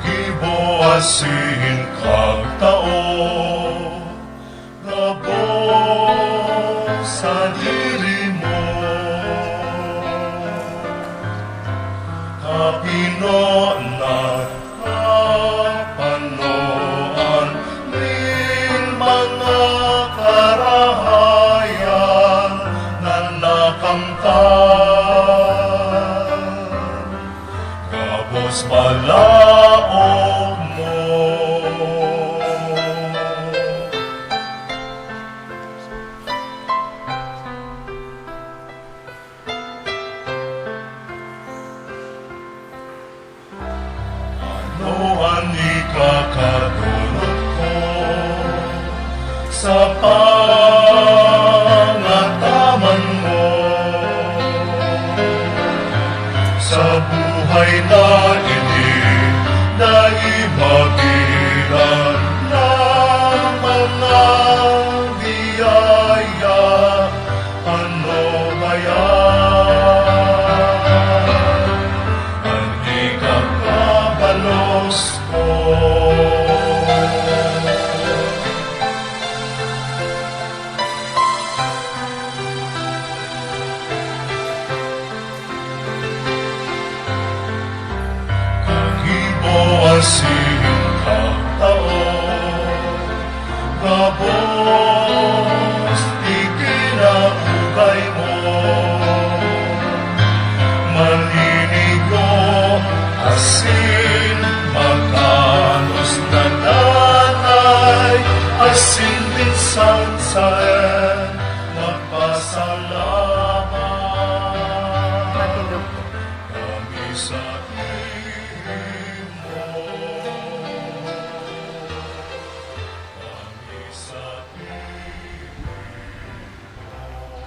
Gibo asin kagtao, gabos sadiri mo. Kapinonan, kapanoan nin mga karahayan na nakamtan. Gabos balaog mo. Ano an ikakadolot ko sa pangataman mo? Sa buhay na ini, dai mabilang na mga biyaya, ano kaya Magpasalamat Matindog po. Kami sa imo.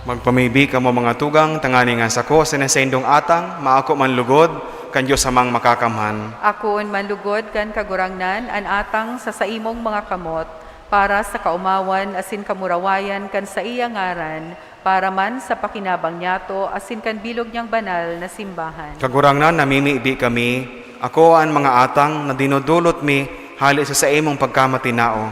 Magpamibi kamo, mga tugang, tanganing an sako asin an saindong atang maako man lugod kan Dios Amang Makakamhan. Akoon man lugod kan Kagurangnan an atang sa saimong mga kamot, para sa kaomawan asin kamurawayan kan saiyang ngaran, para man sa pakinabang niyato asin kan bilog niyang banal na simbahan. Kagurangnan, namimibi kami, akoa an mga atang na dinodolot mi hale sa saimong pagkamatinao,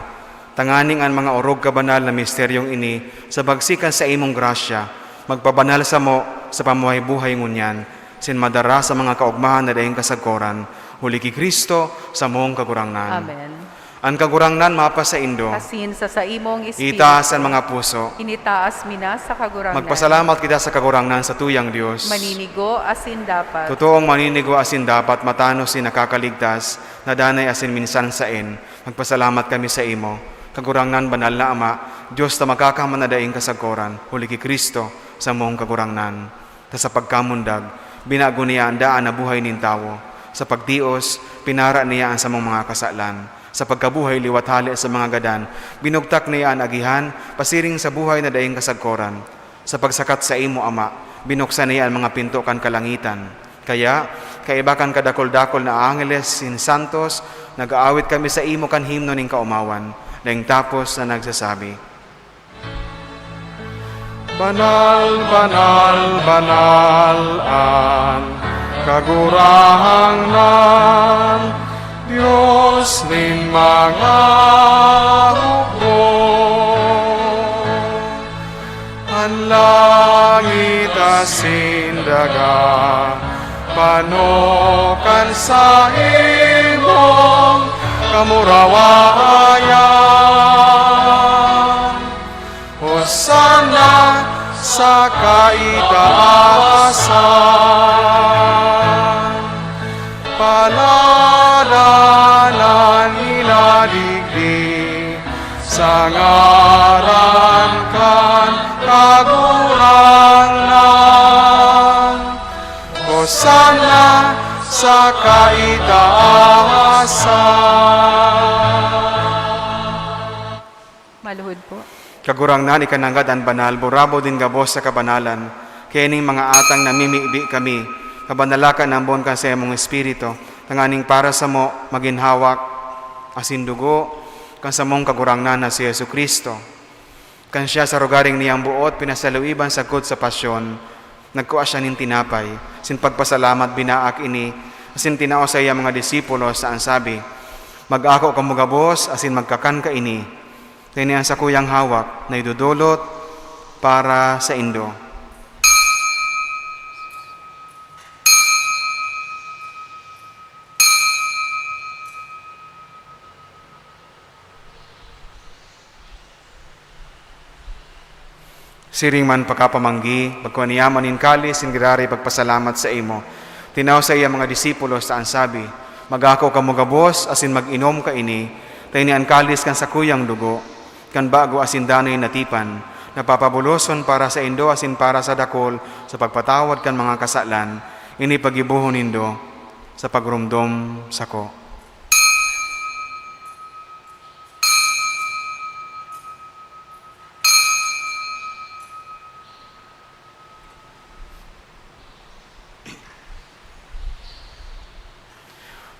tanganing an mga orog kabanal na misteryong ini, sa bagsi kan saimong grasya, magpabanal samo sa pamuhay-buhay ngunyan, asin madara sa mga kaogmahan na daing kasagkoran, huli ki Cristo, samong Kagurangnan. Amen. An Kagurangnan mapasaindo. Asin sa saimong espiritu. Itaas an mga puso. Initaas mi na sa Kagurangnan. Magpasalamat kita sa Kagurangnan, satuyang Dios. Maninigo asin dapat. Totoong maninigo asin dapat, matanos asin nakakaligtas, na danay asin minsan saen. Magpasalamat kami saimo, Kagurangnan, banal na Ama, Dios ta Makakamhan na daing kasagkoran, huli ki Cristo, samong Kagurangnan. Ta sa pagkamundag, binago niya an daan na buhay nin tawo. Sa pagtios, pinara niya an samong mga kasalan. Sa pagkabuhay liwat hale sa mga gadan, binugtak niya an agihan pasiring sa buhay na daing kasagkoran. Sa pagsakat saimo, Ama, binuksan niya an mga pinto kan kalangitan. Kaya, kaiba kan kadakul-dakul na angheles nin santos, nag-aawit kami saimo kan himno nin kaomawan, daing tapos na nagsasabi, Banal, banal, banal an Kagurangnan, Dios nin mga hukbo. An langit asin daga, pano kan saimong kamurawayan. Hosanna sa kaitaasan. Paladan an minadigdi sa ngaran kan Kagurangnan. Hosanna sa kaitaasan. Maluhod po. Kagurangnan, ika nanggad an banal, burabod nin gabos sa kabanalan. Kaya ning mga atang namimibi kami, kabanala kan ambon kan saimong Espiritu, tanganing para samo magin hawak asin dugo kan samong Kagurangnan na si Jesu-Cristo. Kan siya sa rogaring niyang boot pinasaluiban sagkod sa pasyon, nagkua siya nin tinapay, asin pagpasalamat, binaak ini, asin tinao sa iya mga disipulos, ta an sabi, "Mag-ako kamo gabos asin magkakan kaini. Ta ini an sakuyang hawak na idodolot para saindo." Siring man pakapamanggi, pagkua niya man nin kalis, nin giraray pagpasalamat saimo. Tinao sa iya mga disipulos, ta an sabi, "Mag-ako kamo gabos asin mag-inom kaini, ta ini an kalis kan sakuyang dugo, kan bago asin danay na tipan, na papabuloson para saindo asin para sa dakul sa pagpatawad kan mga kasalan. Ini paggibohon nindo sa pagromdom sako."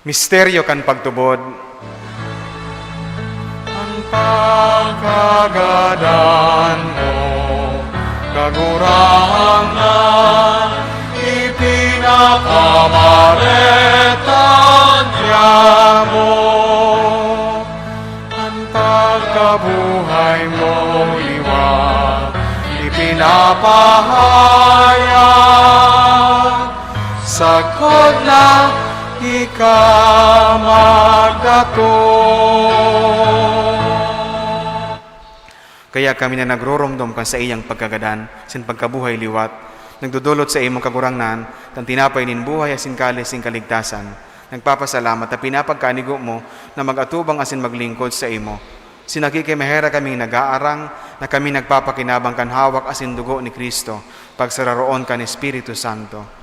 Misteryo kan pagtubod. An pagkagadan mo, Kagurangnan, ipinapamareta niamo. An pagkabuhay mo liwat ipinapahayag, sagkod na ika magdatong. Kaya kami na nagroromdom kan saiyang pagkagadan, asin pagkabuhay liwat, nagdodolot saimo, Kagurangnan, kan tinapay nin buhay asin kalis nin kaligtasan, nagpapasalamat ta pinapagkanigo mo na mag-atubang asin maglingkod saimo. Sinaki kay maherak kaming nag-aarang na kami nagpapakinabang kan hawak asin dugo ni Cristo, pagsararoon kan Espiritu Santo.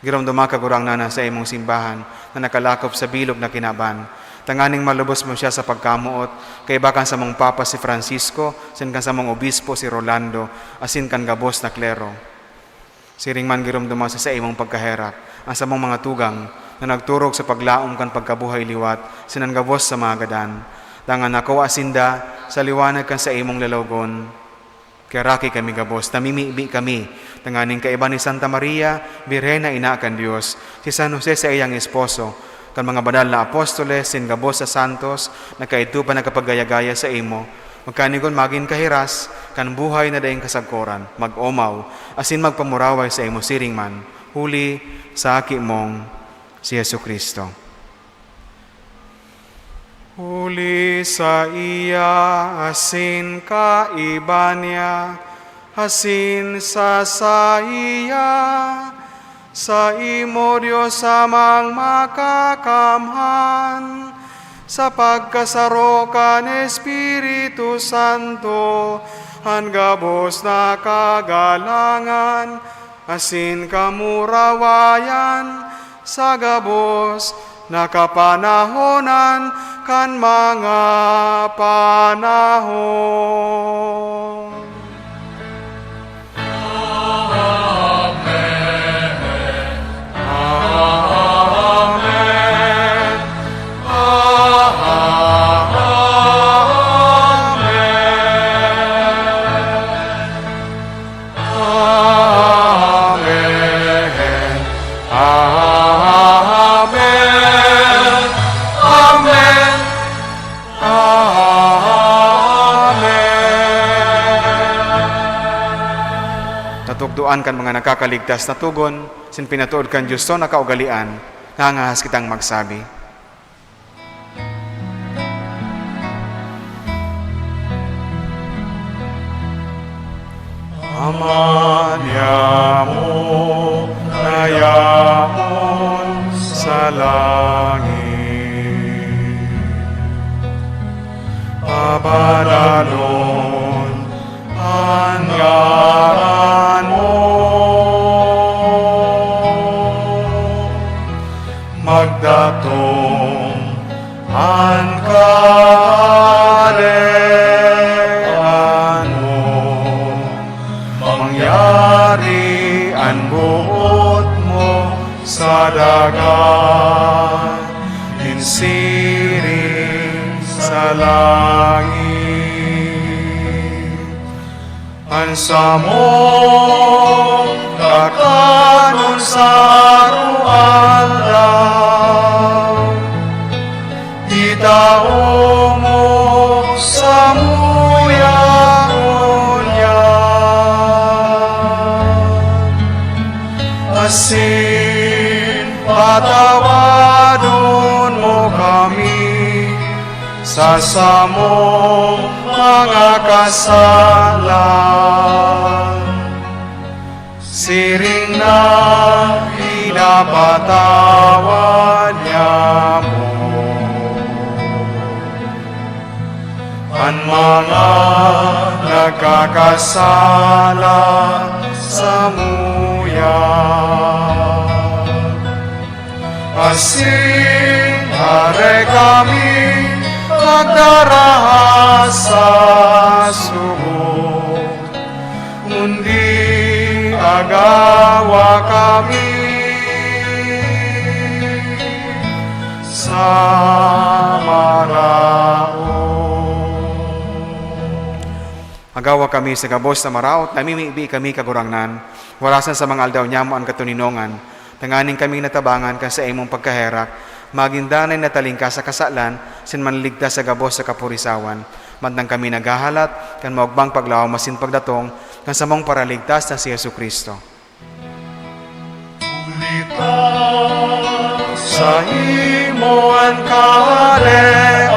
Giromdoma, Kagurangnan, an saimong simbahan na nakalakop sa bilog na kinaban, tanganing malubos mo siya sa pagkamoot, kaiba kan samong Papa si Francisco, asin kan samong Obispo si Rolando, asin kan gabos na klero. Siring man giromdoma sa saimong pagkaherak an samong mga tugang na nagturog sa paglaom kan pagkabuhay liwat asin an gabos sa mga gadan. Dangan nakua sinda sa liwanag kan saimong lalawogon. Kaheraki kami gabos, namimibi kami, tanganing kaiba ni Santa Maria, Birhen na Ina kan Dios, si San Jose saiyang esposo, kan mga banal na apostoles, asin gabos sa santos na kaidto pa nagkapagaya-gaya saimo, magkanigon magin kahiras kan buhay na daing kasagkoran, mag-omaw, asin magpamuraway saimo siring man, huli sa Aki mong si Jesu-Cristo. Huli saiya asin kaiba niya, asin sa saiya, saimo, Dios Amang Makakamhan, sa pagkasaro kan Espiritu Santo, an gabos na kagalangan asin kamurawayan sa gabos na kapanahonan kan mga panahon. Amen. Amen. Amen. Amen. Amen. Amen. Natukdoan kan mga nakakaligtas na togon, asin pinatood kan Dios na kaugalean, nangangahas kitang magsabi. Ama niamo na yaon sa langit, pabanalon an ngaran mo. Magdatong an kahalean mo, mangyari an boot mo sa daga nin siring sa langit. An samong kakanon sa aroaldaw, itao mo samuya ngunyan. Asin patawadon mo kami sa samong mga kasalan, siring na pinapatawad niamo an mga nagkakasala samuya. Asin hare kami pagdaraha sa sugo, kundi agawa kami sa maraot. Agawa kami sa gabos na maraot, namimibi kami, Kagurangnan. Warasan sa mga aldaw niamo an katoninongan, tanganing kami natabangan kan saimong pagkaherak, magin danay na talingkas sa kasalan, asin manligtas sa gabos sa kapurisawan, mantang kami naghahalat kan maogmang paglaom asin pagdatong kan samong Paraligtas na si Jesu-Cristo. Huli ta saimo an kahalean,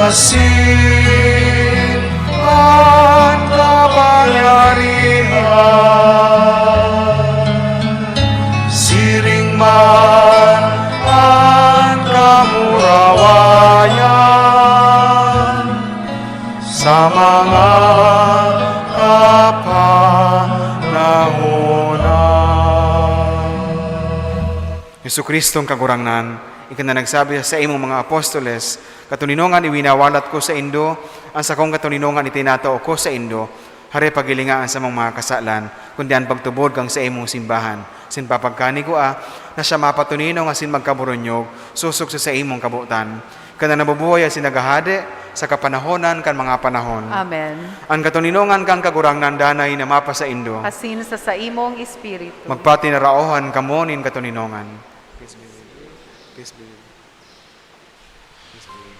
asin an kapangyarihan, siring man an kamurawayan. Jesu-Cristong Kagurangnan, ika na nagsabi sa saimong mga apostoles, "Katoninongan iwinawalat ko saindo, an sakong katoninongan itinatao ko saindo." Hare pagilinga an samong mga kasalan, kundi an pagtubod kan saimong simbahan, asin papagkanigua, na siya mapatoninong asin magkaburunyog, sosog sa saimong kabotan. Ika na nabubuhay asin naghahade sa kapanahonan kan mga panahon. Amen. An katoninongan kan Kagurangnan danay na mapasaindo. Asin sa saimong espiritu. Magpatinaraohan kamo nin katoninongan. Peace be with you. Peace be with you. Peace be with you.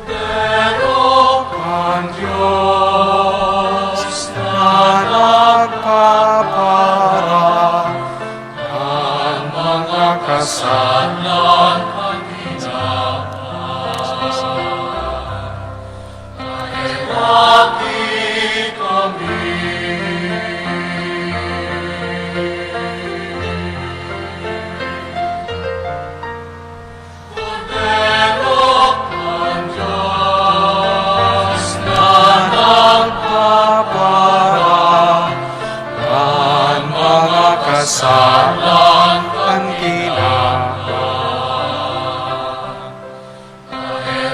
Kordero kan Dios na nagpapara kan mga kasalan kan Dios. Paherak kami. Kordero kan Dios na nagpapara kan mga kasalan kan kinaban.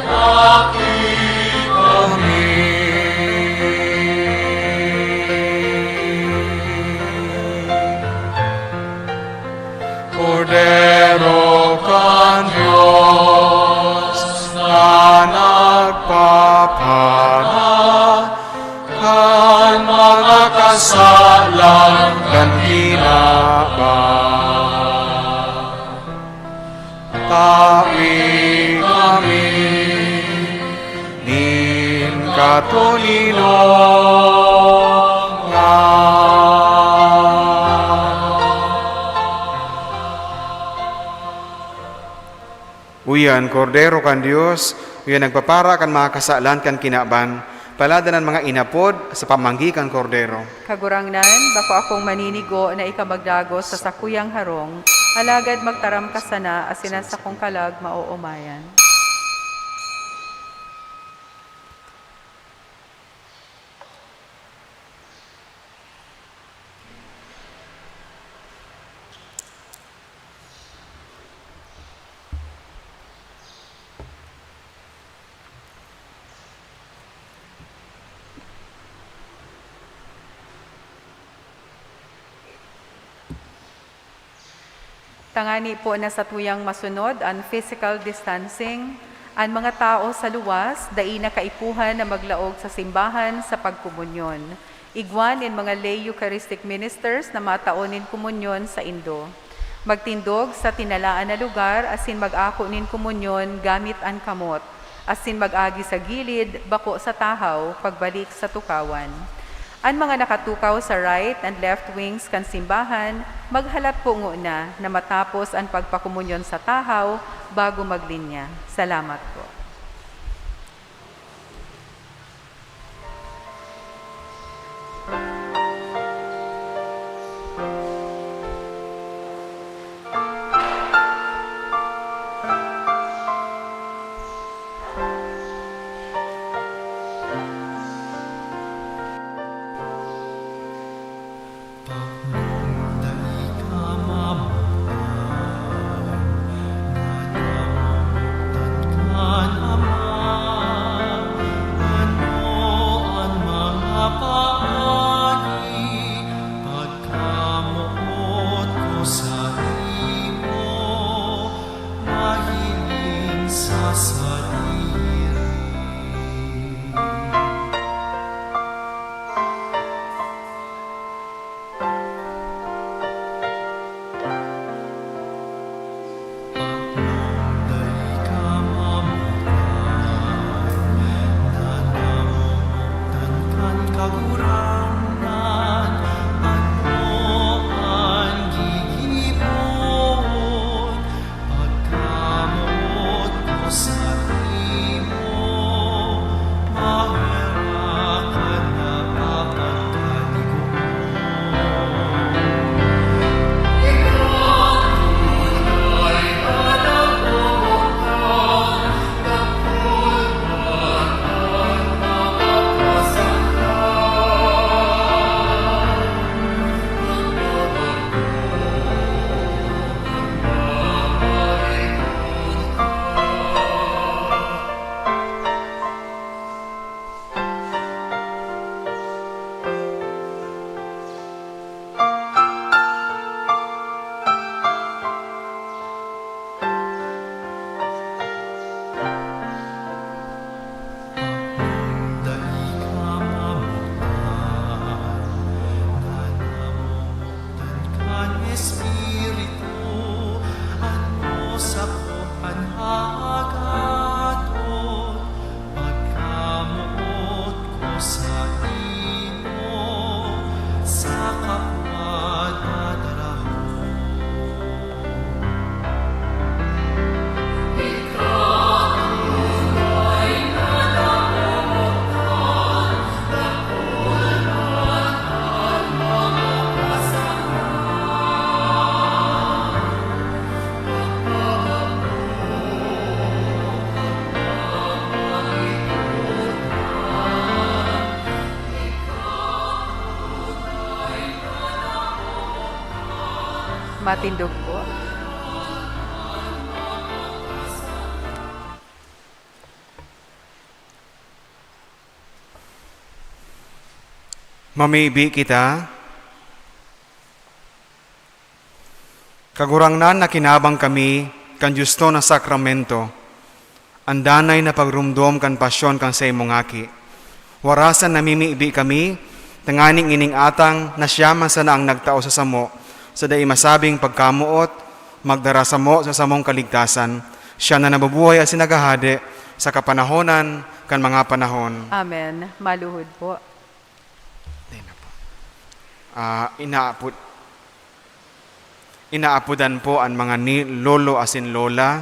Paheraki kami. Kordero kan Dios na nagpapara kan mga kasalan kan kinaban. Tawi kami nin katoninongan. Uya an Kordero kan Dios, uya nagpapara kan mga kasalan kan kinaban. Palada an mga inapod sa pamanggi kan Kordero. Kagurangnan, bako akong maninigo na ika magdagos sa sakuyang harong, alagad magtaram ka sana asin an sakong kalag maoomayan. Tangani po na satuyang masunod an physical distancing, an mga tao sa luwas dai na kaipuhan na maglaog sa simbahan sa pagkomunyon. Igwa nin mga lay Eucharistic ministers na matao nin komunyon saindo. Magtindog sa tinalaan na lugar asin mag-ako nin komunyon gamit an kamot, asin mag-agi sa gilid, bako sa tahaw, pagbalik sa tukawan. An mga nakatukaw sa right and left wings kan simbahan, maghalat po ngona na matapos an pagpakomunyon sa tahaw bago maglinya. Salamat po. Tatlong dai ka mamakan, na namumugtan kan Saimo sa kapwa tatarahon. Matindog po. Mamibi kita. Kagurangnan, nakinabang kami kan diosnon na sakramento, an danay na pagromdom kan pasyon kan saimong Aki. Warasan namimibi kami, tanganing ining atang na siya man sana ang nagtao sa samo, sa dai masabing pagkamoot, magdara samo sa samong kaligtasan. Siya na nabubuhay asin naghahade sa kapanahonan kan mga panahon. Amen. Maluhod po. Dai na po. Ah, inaapod, inaapodan po an mga ni-, lolo asin lola,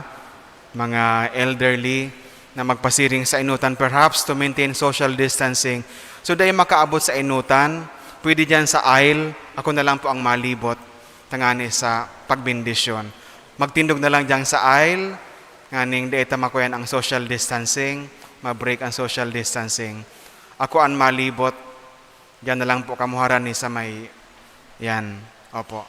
mga elderly, na magpasiring sa enotan, perhaps to maintain social distancing. So, dai makaabot sa enotan, pwede diyan sa aisle, ako na lang po ang malibot, tangani sa pagbendisyon. Magtindog na lang diyan sa aisle, nganing dai ta makuyan ang social distancing, ma-break ang social distancing. Ako an malibot, diyan na lang po kamo harani sa may, yan, opo.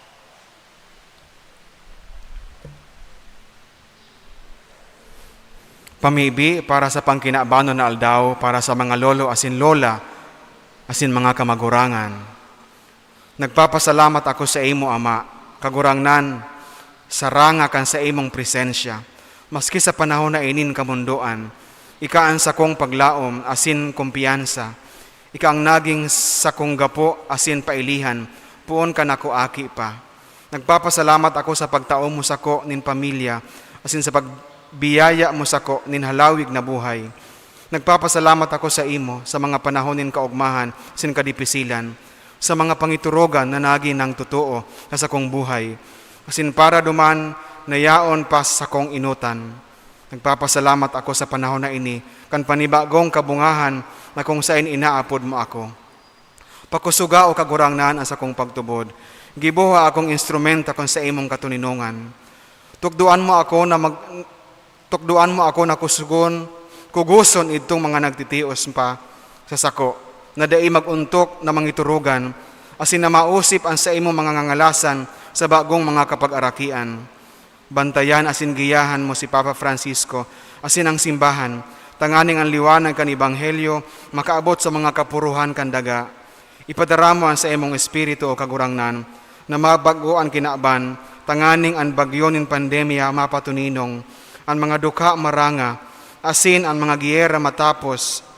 Pamibi para sa pangkinabanon na aldaw, para sa mga lolo asin lola, asin mga kamagurangan. Nagpapasalamat ako sa imo, Ama, Kagurangnan, sa ranga kan saimong presensya. Maski sa panahon na ining kamondoan, ika an sakong paglaom asin kumpiyansa. Ika ang naging sakong gapo asin pailihan, poon kan ako aki pa. Nagpapasalamat ako sa pagtao mo sako nin pamilya asin sa pagbiyaya mo sako nin halawig na buhay. Nagpapasalamat ako saimo sa mga panahon nin kaogmahan asin kadipisilan, sa mga pangiturogan na nagin nang totoo sa sakong buhay, asin para duman na yaon pa sa sakong enotan. Nagpapasalamat ako sa panahon na ini kan panibagong kabungahan na kung saen inaapod mo ako. Pakusoga, O Kagurangnan, an sakong pagtubod. Giboha akong instrumento kan saimong katoninongan. Tukdoan mo ako na mag-, tukdoan mo ako na kusogon, kugoson idtong mga nagtitios pa sa sako, na dai mag-ontok na mangiturugan, asin na maosip an saimong mga ngangalasan sa bagong mga kapagarakian. Bantayan asin giyahan mo si Papa Francisco asin ang simbahan, tanganing an liwanag kan ebanghelyo makaabot sa mga kapuruhan kan daga. Ipadara mo an saimong Espiritu, O Kagurangnan, na mabag-o an kinaban, tanganing an bagyo nin pandemya mapatoninong, an mga dukha maranga, asin an mga giyera matapos.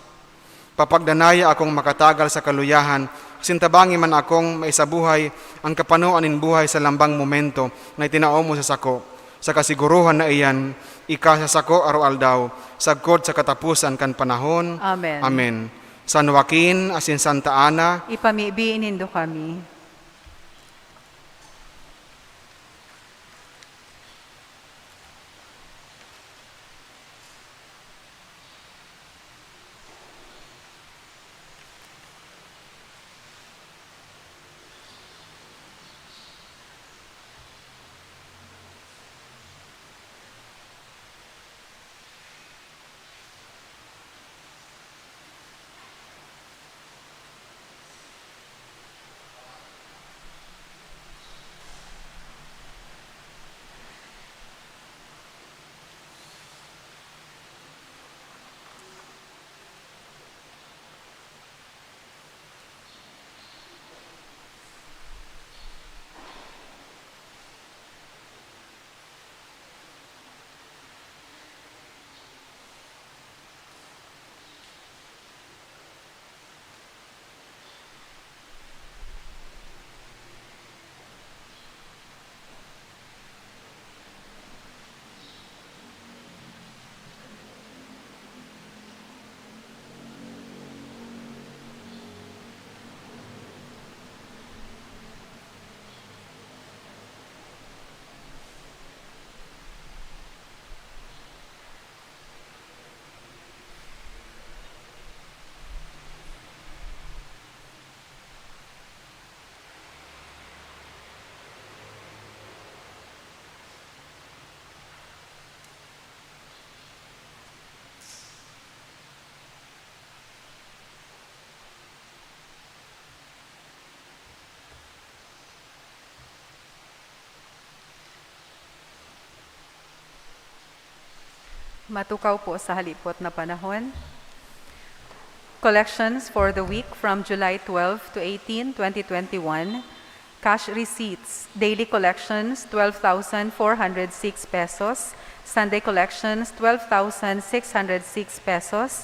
Papagdanaya akong makatagal sa kaluyahan, asin tabangi man akong maisabuhay an kapanoan nin buhay sa lambang momento na itinao mo sa sako. Sa kasiguruhan na iyan, ika sa sako aroaldaw, sagkod sa kataposan kan panahon. Amen. Amen. San Joaquin asin Santa Ana. Ipamibi nindo kami. Matukaw po sa halipot na panahon. Collections for the week from July twelve to eighteen, twenty twenty-one. Cash receipts, daily collections, twelve thousand four hundred six pesos. Sunday collections, twelve thousand six hundred six pesos.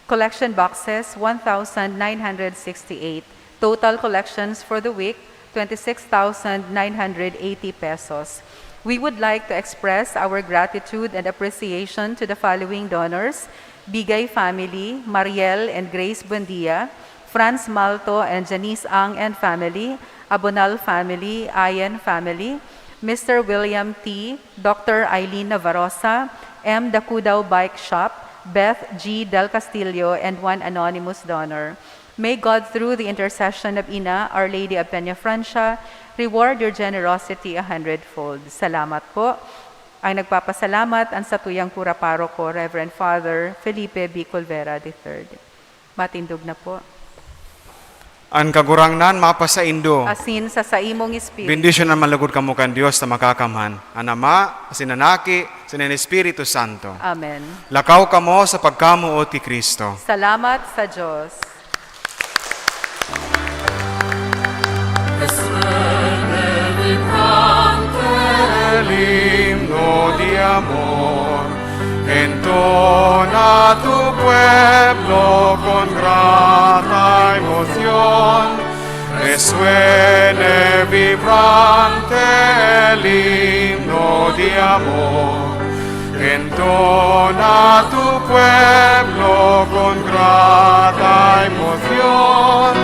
Collection boxes, one thousand nine hundred sixty-eight. Total collections for the week, twenty-six thousand nine hundred eighty pesos. We would like to express our gratitude and appreciation to the following donors: Bigay family, Mariel and Grace Buendia, Franz Malto and Janice Ang and family, Abonal family, Ayen family, Mister William T, Doctor Eileen Navarosa, M Dakudao Bike Shop, Beth G Del Castillo, and one anonymous donor. May God, through the intercession of Ina, Our Lady of Peñafrancia, reward your generosity a hundredfold. Salamat po. Ang nagpapasalamat, ang satuyang kura paroko, Reverend Father Felipe B Colvera the third. Matindog na po. An Kagurangnan mapasaindo. Asin sa saimong espiritu. Bendisyonan man lugod kamo kan Dios na Makakamhan, an Ama, asin an Aki, asin an Espiritu Santo. Amen. Lakaw kamo sa pagkamoot ki Cristo. Salamat sa Dios. El himno de amor, entona tu pueblo con grata emoción, resuene vibrante el himno de amor. Entona tu pueblo con grata emoción,